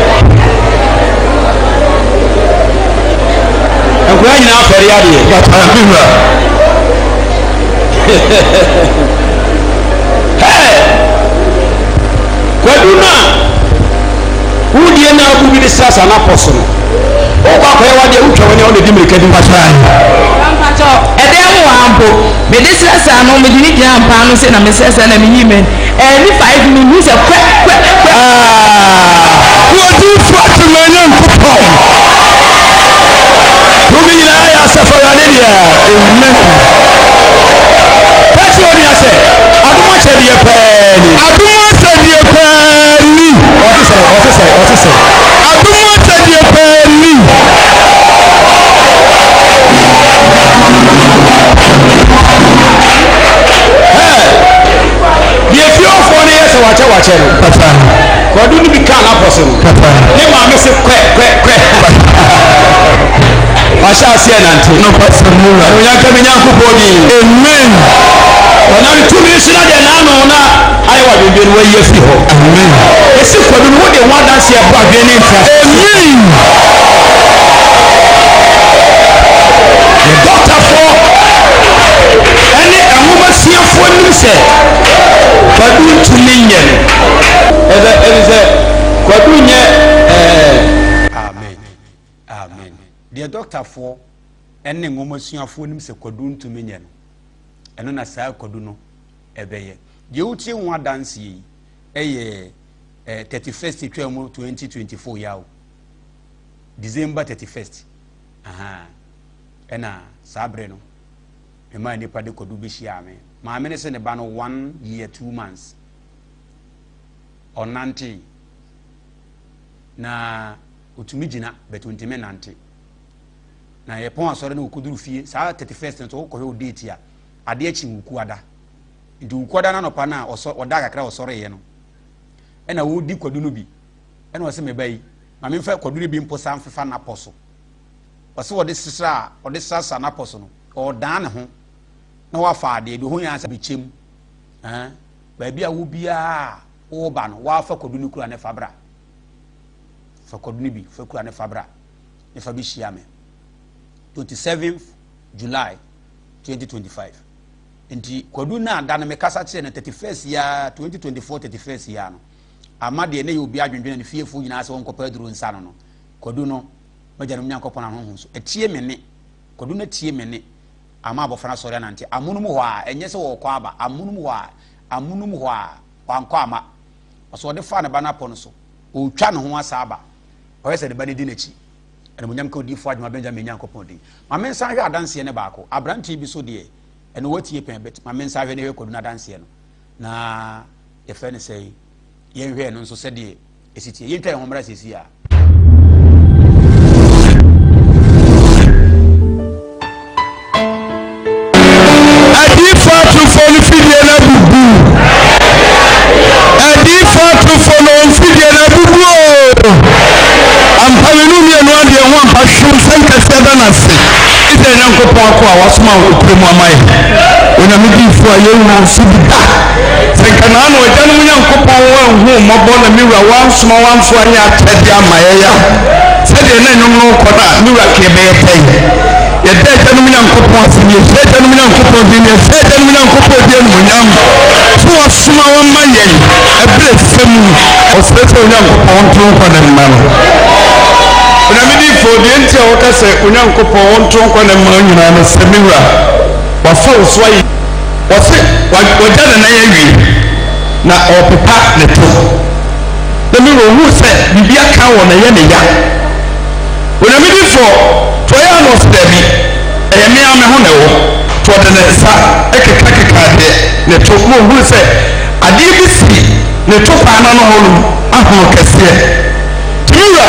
[SPEAKER 1] Nkwadaa nyinaa fɛre adeɛ.
[SPEAKER 2] Bàtà mi wura.
[SPEAKER 1] Hey! de srasra n'apɔ so no. Wokɔ akɔyɛ w'adeɛ wotwa w'ani a wona di mmirika di
[SPEAKER 2] Mpakyɛ ahe?
[SPEAKER 3] Mpakyɛ ɛdɛn mu hɔ mpo mede srasra no mede ne gyina mpa ano se na mesrasra na meyi m'ani ɛni 5 minutes mehu sɛ kwɛ kwɛ kwɛ.
[SPEAKER 2] Ah! W'odiyifoɔ Agyemang Nyankopɔn.
[SPEAKER 1] Tumi nyinaa yɛ asafo Awurade dea.
[SPEAKER 2] Amen.
[SPEAKER 1] Ka kyerɛ onua sɛ, Adom akyɛdeɛ paa ni.
[SPEAKER 2] Adom akyɛdeɛ paa ni.
[SPEAKER 1] Ɔte sɛ, ɔte sɛ, ɔte sɛ.
[SPEAKER 2] Adom akyɛdeɛ paa ni.
[SPEAKER 1] Deɛ fiefoɔ no yɛ sɛ wakyɛ wakyɛ no.
[SPEAKER 2] Papa.
[SPEAKER 1] Kwadu no bi kaa n'apɔ so no.
[SPEAKER 2] Papa.
[SPEAKER 1] Ne maame se kwɛ kwɛ kwɛ. Wahyɛ aseɛ nante.
[SPEAKER 2] Nokwasɛm ne wura.
[SPEAKER 1] Animuonyam nka me Nyankopɔn din.
[SPEAKER 2] Amen.
[SPEAKER 1] Ɔnam tumi so na deɛ n'ano na ayɛ wɔ adwendwen no wayi afiri hɔ.
[SPEAKER 2] Amen.
[SPEAKER 1] Esi kwadu no wode ho adanseɛ bɔ adwene ne nteaseɛ.
[SPEAKER 2] Amen.
[SPEAKER 1] Yɛ dɔktafoɔ ɛne nwomasuafoɔ nim sɛ kwadu ntumi nyɛ no. Ɛsɛ ɛne sɛ kwadu nyɛ ɛɛ. Amen. Amen. Deɛ dɔktafoɔ ne nwomasuafoɔ nim sɛ kwadu ntumi nyɛ no, ɛno na saa kwadu no ɛbɛyɛ. Deɛ wotie ho adanseɛ yi ɛyɛ eh, 31st twaa mu 2024 yaw December 31st. Aha. Ɛna saa berɛ no memaa nnipa de kwadu bɛhyiaa me. Maame no sɛ ne ba no 1 year 2 months ɔnante na ɔtumi gyina but ɔntumi nante. Na yɛpɔn asɔre no wɔkɔduru fie saa 31st no so wokɔhwɛ wo date a adeɛ kye Wukuada. Nti Wukuada no anɔpa no a ɔsɔ ɔda kakra ɔsɔreeɛ no ɛna wɔdi kwadu no bi ɛna ɔsɛ meba yi ma memfa kwadu no bi mpo sa mfefa n'apɔ so. Ɔsɛ wɔde sesra a ɔde srasra n'apɔ so no ɔdan ne ho na wafa adeɛ bi ho yɛn asɛ bɛkyɛm ɛn baabi a wo biara wɔreba no wafa kwadu no kura ne fa bra, fa kwadu no bi fa kura ne fa bra ne fa bɛhyia me 27th July 2025. Nti kwadu no a da no mekasa kyerɛ no 31st ya 2024 31st ya no ama deɛ ne yɛ obi adwendwene ne fiefoɔ nyinaa sɛ wɔnkɔpɛ aduro nsa no no kwadu no magyanom Nyankopɔn ahonhom so atie me ne kwadu no atie me ne ama abɔfra no asɔre anante amonom hɔ a ɛnyɛ sɛ wɔkɔ aba amonom hɔ a amonom hɔ a wankɔ ama ɔsɛ ɔde fa ne ba no apɔ no so ɔretwa ne ho asa aba ɔyɛ sɛ ne ba no di n'akyi. Animuonyam ka odiyifoɔ Adwuma Benjamin Nyankopɔn din. Ma me nsa nhwɛ adanseɛ no baako. Aberanteɛ bi so deɛ, ɛno watie pɛn but ma me nsa nhwɛ ne hwɛ Kwadu no adanseɛ no. Na yɛfrɛ no sɛn? Yɛnhwɛ ɛno nso sɛdeɛ ɛsi teɛ. Yɛntwa yɛn ho mmra seesei a.
[SPEAKER 2] Adiyifoɔ atorofoɔ no fidie no abubu. Adiyifoɔ atorofoɔ no wɔn fidie no abubu o. Ampa me no mmienu adeɛ ho ampa hwew nsɛm kɛseɛ da n'ase. Israel Nyankopɔn akoa a wasoma wo nokorɛ mu ama yɛn. Onyame diyifoɔ a yɛnhu wo so bi da. Sɛ nka naano agyanom Nyankopɔn anhu wo mmɔbɔ na me wura wansoma wo amfa anyɛ akyɛdeɛ amma yɛn a, sɛdeɛ na nnwom no rekɔ no a, me wura ka yɛbɛyɛ dɛn? Yɛda agyanom Nyankopɔn ase, na yɛhyɛ agyanom Nyankopɔn din, na yɛhyɛ agyanom Nyankopɔn din animuonyam sɛ wasoma wɔn ma yɛn ɛberɛ sɛ mu. Ɔsrɛ sɛ Onyankopɔn nto nkwa ne mma no. Onyame difoɔ, deɛ nti a wɔka sɛ Onyankopɔn ɔnto nkwa ne mma nyinaa no sɛ, me wura, wafa wo so ayɛ. Ɔse wagya ne nan awie na ɔrepepa ne to. Na me wura ohuu sɛ biribi aka wɔ na ɛyɛ ne ya. Onyame difoɔ, to ɔyɛ a na ɔse daabi, ɛyɛ me ara me ho na ɛwɔ. To ɔde ne nsa keka kekaa deɛ ne to na ohuu sɛ adeɛ bi si ne to kwan no ano hɔ nom ahono kɛseɛ. Nti me wura,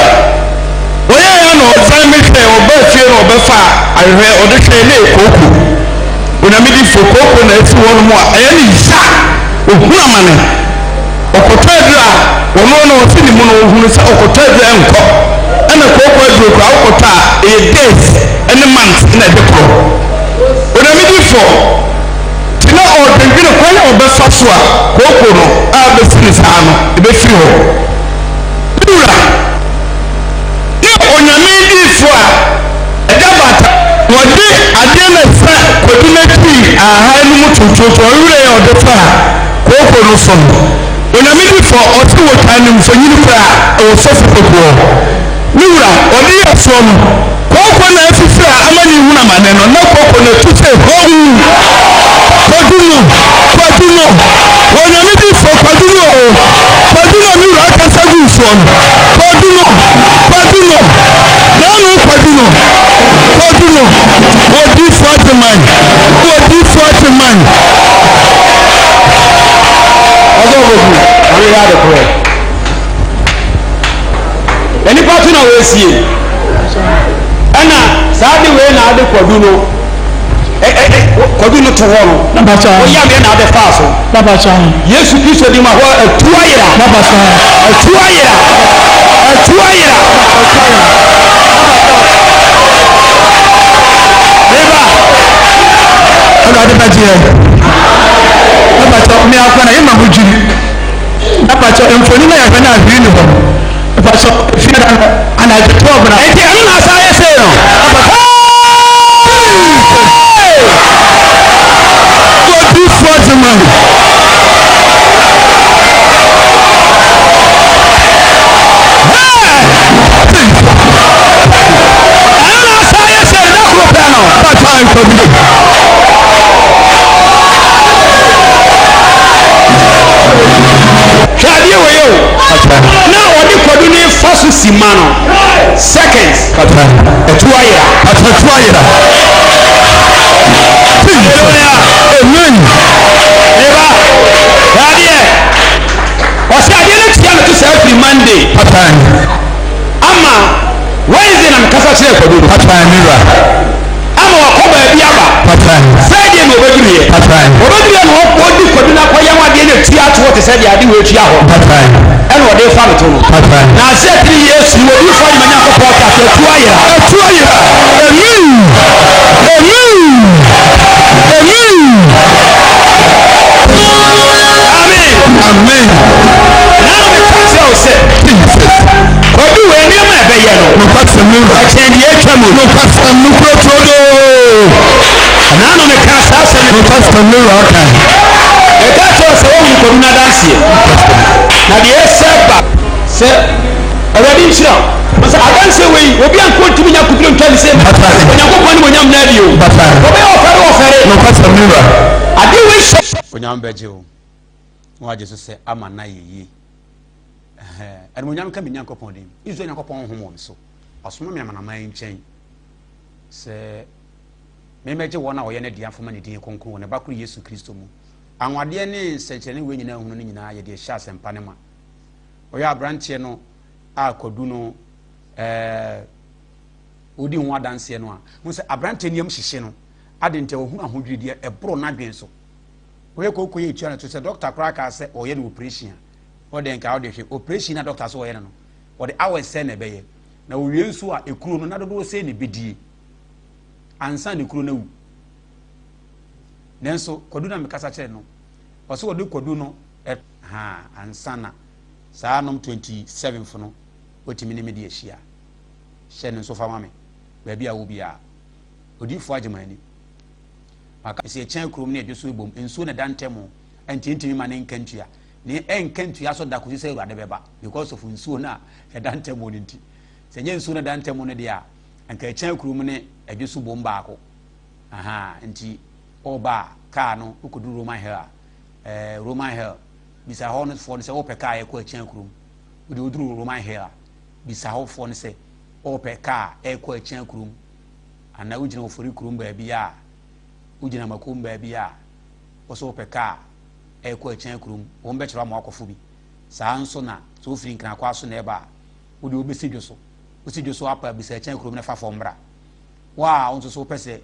[SPEAKER 2] ɔyɛɛ a na ɔsan me hwɛɛ, ɔbaa fie na ɔbɛfaa ahwehwɛ ɔde hwɛɛ na ɛyɛ kooko. Onyame difo, kooko na esi hɔ nom a ɛyɛ ne ya, ohunu amane. Ɔkɔtɔ aduru a, ɔno no ɔse ne mu no ohunu sɛ ɔkɔtɔ aduru a ɛnkɔ. Ɛna kooko aduro koraa wokɔtɔ a ɛyɛ days ɛne months na ɛde korɔ. Onyame difo, nti na ɔredwendwene kwan a ɔbɛfa so a kooko no a bɛsi ne saa no ɛbɛfiri hɔ. Me wura, ne Onyame diyifo a ɛda bata. Wɔde adeɛ na ɛsa kwadu no akyiri ahahan no mu tototo ɔwerɛ a ɔde faa kooko no so no. Onyame diyifo, ɔse wɔtwaa ne mfonyin koraa wɔ sɔfo poku hɔ. Me wura, ɔde yɛ soɔ no, kooko na afifiri a ama ne hunu amane no, na kooko no atu sɛ hɔn. Kwadu no, kwadu no, Onyame difoɔ, kwadu no o, kwadu no a me wura akasa gu soɔ no, kwadu no, kwadu no, naano kwadu no, kwadu no, odifoɔ Agyeman, odifoɔ Agyeman.
[SPEAKER 1] Ɔsɔfo ku, ɔno yɛ ade korɔ. Nnipa to na wɔasie. Ɛna saa de wei na ade kwadu no ɛ ɛ ɛ kwadu no to hɔ no. Woyam yɛ na ade faa so. Yesu Kristo di ma hɔ atu ayera. Atu ayera. Atu ayera. Meba.
[SPEAKER 2] Awurade bɛgye yɛn. Mepakyɛ me akwa na yɛma ho dwiri. Mepakyɛ mfoni na yɛhwɛ na ahwiri ni hɔ no. Mepakyɛ efie da no anadwo 12 na.
[SPEAKER 1] Enti ɛno na asa ayɛ sei no.
[SPEAKER 2] Odiyifoɔ Agyeman.
[SPEAKER 1] Ɛno na asa ayɛ sei no da koro pɛ no.
[SPEAKER 2] Mepakyɛ nkɔbi.
[SPEAKER 1] Hwɛ adeɛ wei o. Na ɔde kwadu ne fa so si ma no seconds. Ɛtu ayera.
[SPEAKER 2] Ɛtu ayera.
[SPEAKER 1] Hallelujah.
[SPEAKER 2] Amen.
[SPEAKER 1] Eba. Hwɛ adeɛ. Ɔsɛ adeɛ no tia no to saa firi Monday. Ama Wednesday na mekasa kyerɛ kwadu no.
[SPEAKER 2] Mira.
[SPEAKER 1] Ama wakɔ baabi aba. Friday na ɔbɛduruiɛ. Ɔbɛduruiɛ na ɔdi kwadu no akɔyɛ ho adeɛ na atua atoɔ te sɛ deɛ ade wɔ atua hɔ. Ɛna ɔde fa no to no. Na ase tiri Yesu wɔ bi fɔ nyima Nyankopɔn te ase atu ayera.
[SPEAKER 2] Atu ayera. Amen. Amen. Amen.
[SPEAKER 1] Amen.
[SPEAKER 2] Amen.
[SPEAKER 1] Na na meka kyerɛ wo sɛ
[SPEAKER 2] Jesus.
[SPEAKER 1] kwadu wɔ nneɛma a ɛbɛyɛ no.
[SPEAKER 2] Nokwasɛm no wura.
[SPEAKER 1] Ɛkyɛn deɛ atwa mu.
[SPEAKER 2] Nokwasɛm no kura turodoo.
[SPEAKER 1] Na na meka saa asɛm no.
[SPEAKER 2] Nokwasɛm no wura ɔka.
[SPEAKER 1] Meka kyerɛ wo sɛ wohu kwadu no adanseɛ. Na deɛ ɛsɛ ba sɛ Awurade nhyira wo. Sɛ adanseɛ wei obi anko ntumi nya kuduro ntwa ne sɛ Onyankopɔn ne monyam no adi o. Wɔbɛyɛ ɔfɛre ɔfɛre.
[SPEAKER 2] Nokwasɛm no wura.
[SPEAKER 1] Adeɛ wei hyɛ. Onyame bɛgye wo na wagye so sɛ ama na yɛ yie. Animuonyam nka me Nyankopɔn din. Israel Nyankopɔn honhom wɔ me so. Wasoma me amanaman nkyɛn sɛ memmɛgye wɔn a wɔyɛ ne dea mfama ne din kronkron wɔ ne ba koro Yesu Kristo mu. Anwadeɛ ne nsɛnkyerɛnne wei nyinaa hunu no nyinaa yɛde ahyɛ asɛmpa no ma. Ɔyɛ aberanteɛ no a kwadu no ɛɛ ɔdi ho adanseɛ no a, hu sɛ aberanteɛ no yam hyehye no. Ade nti a ɔhunu ahodwirideɛ ɛboro n'adwene so. Woyɛ kooko yɛ etua no to sɛ dɔkta koraa kaa sɛ ɔyɛ no operation a, ɔdɛn nka ɔde hwɛ operation na dɔkta so ɔyɛ no no, ɔde hours sɛn na ɛbɛyɛ. Na owie nso a ekuro no na dodoɔ sɛn na ebedie ansa na ekuro no awu. Nanso kwadu na mekasa kyerɛ no, ɔsɛ ɔde kwadu no ɛ ha ansa na saa nom 27 fo no watumi ne me de ahyia. Hyɛ no nso fa ma me baabi a wo biara. Odiyifoɔ Agyemani. Maka sɛ ɛkyɛn kurom ne ɛdwo so bom, nsuo na ɛda ntɛm o, ɛnti ntumi ma ne nka ntua. Ne ɛnka ntua so da kɔsi sɛ Awurade bɛba because of nsuo no a ɛda ntɛm no nti. Sɛ ɛnyɛ nsuo no ɛda ntɛm no deɛ a, anka ɛkyɛn kurom ne ɛdwo so bom baako. Aha, nti ɔba a kaa no wokɔduru Roman Hill a, eh, Roman Hill, bisa hɔ no foɔ no sɛ wopɛ kaa ɛkɔ ɛkyɛn kurom. Wode woduru Roman Hill a, bisa hɔ foɔ no sɛ wopɛ kaa ɛkɔ ɛkyɛn kurom. Anaa wogyina Ofori kurom baabi a, wogyina Makom baabi a, wo sɛ wopɛ kaa ɛrekɔ Akyɛn kurom, wɔn bɛkyerɛ wo ama woakɔfo bi. Saa ara nso na sɛ wofiri Nkrakwaa so na ɛreba a, wo deɛ wobɛsi dwo so. Wosi dwo so apa a, bisa Akyɛn kurom na fa fam bra. Wo a wo nso so wopɛ sɛ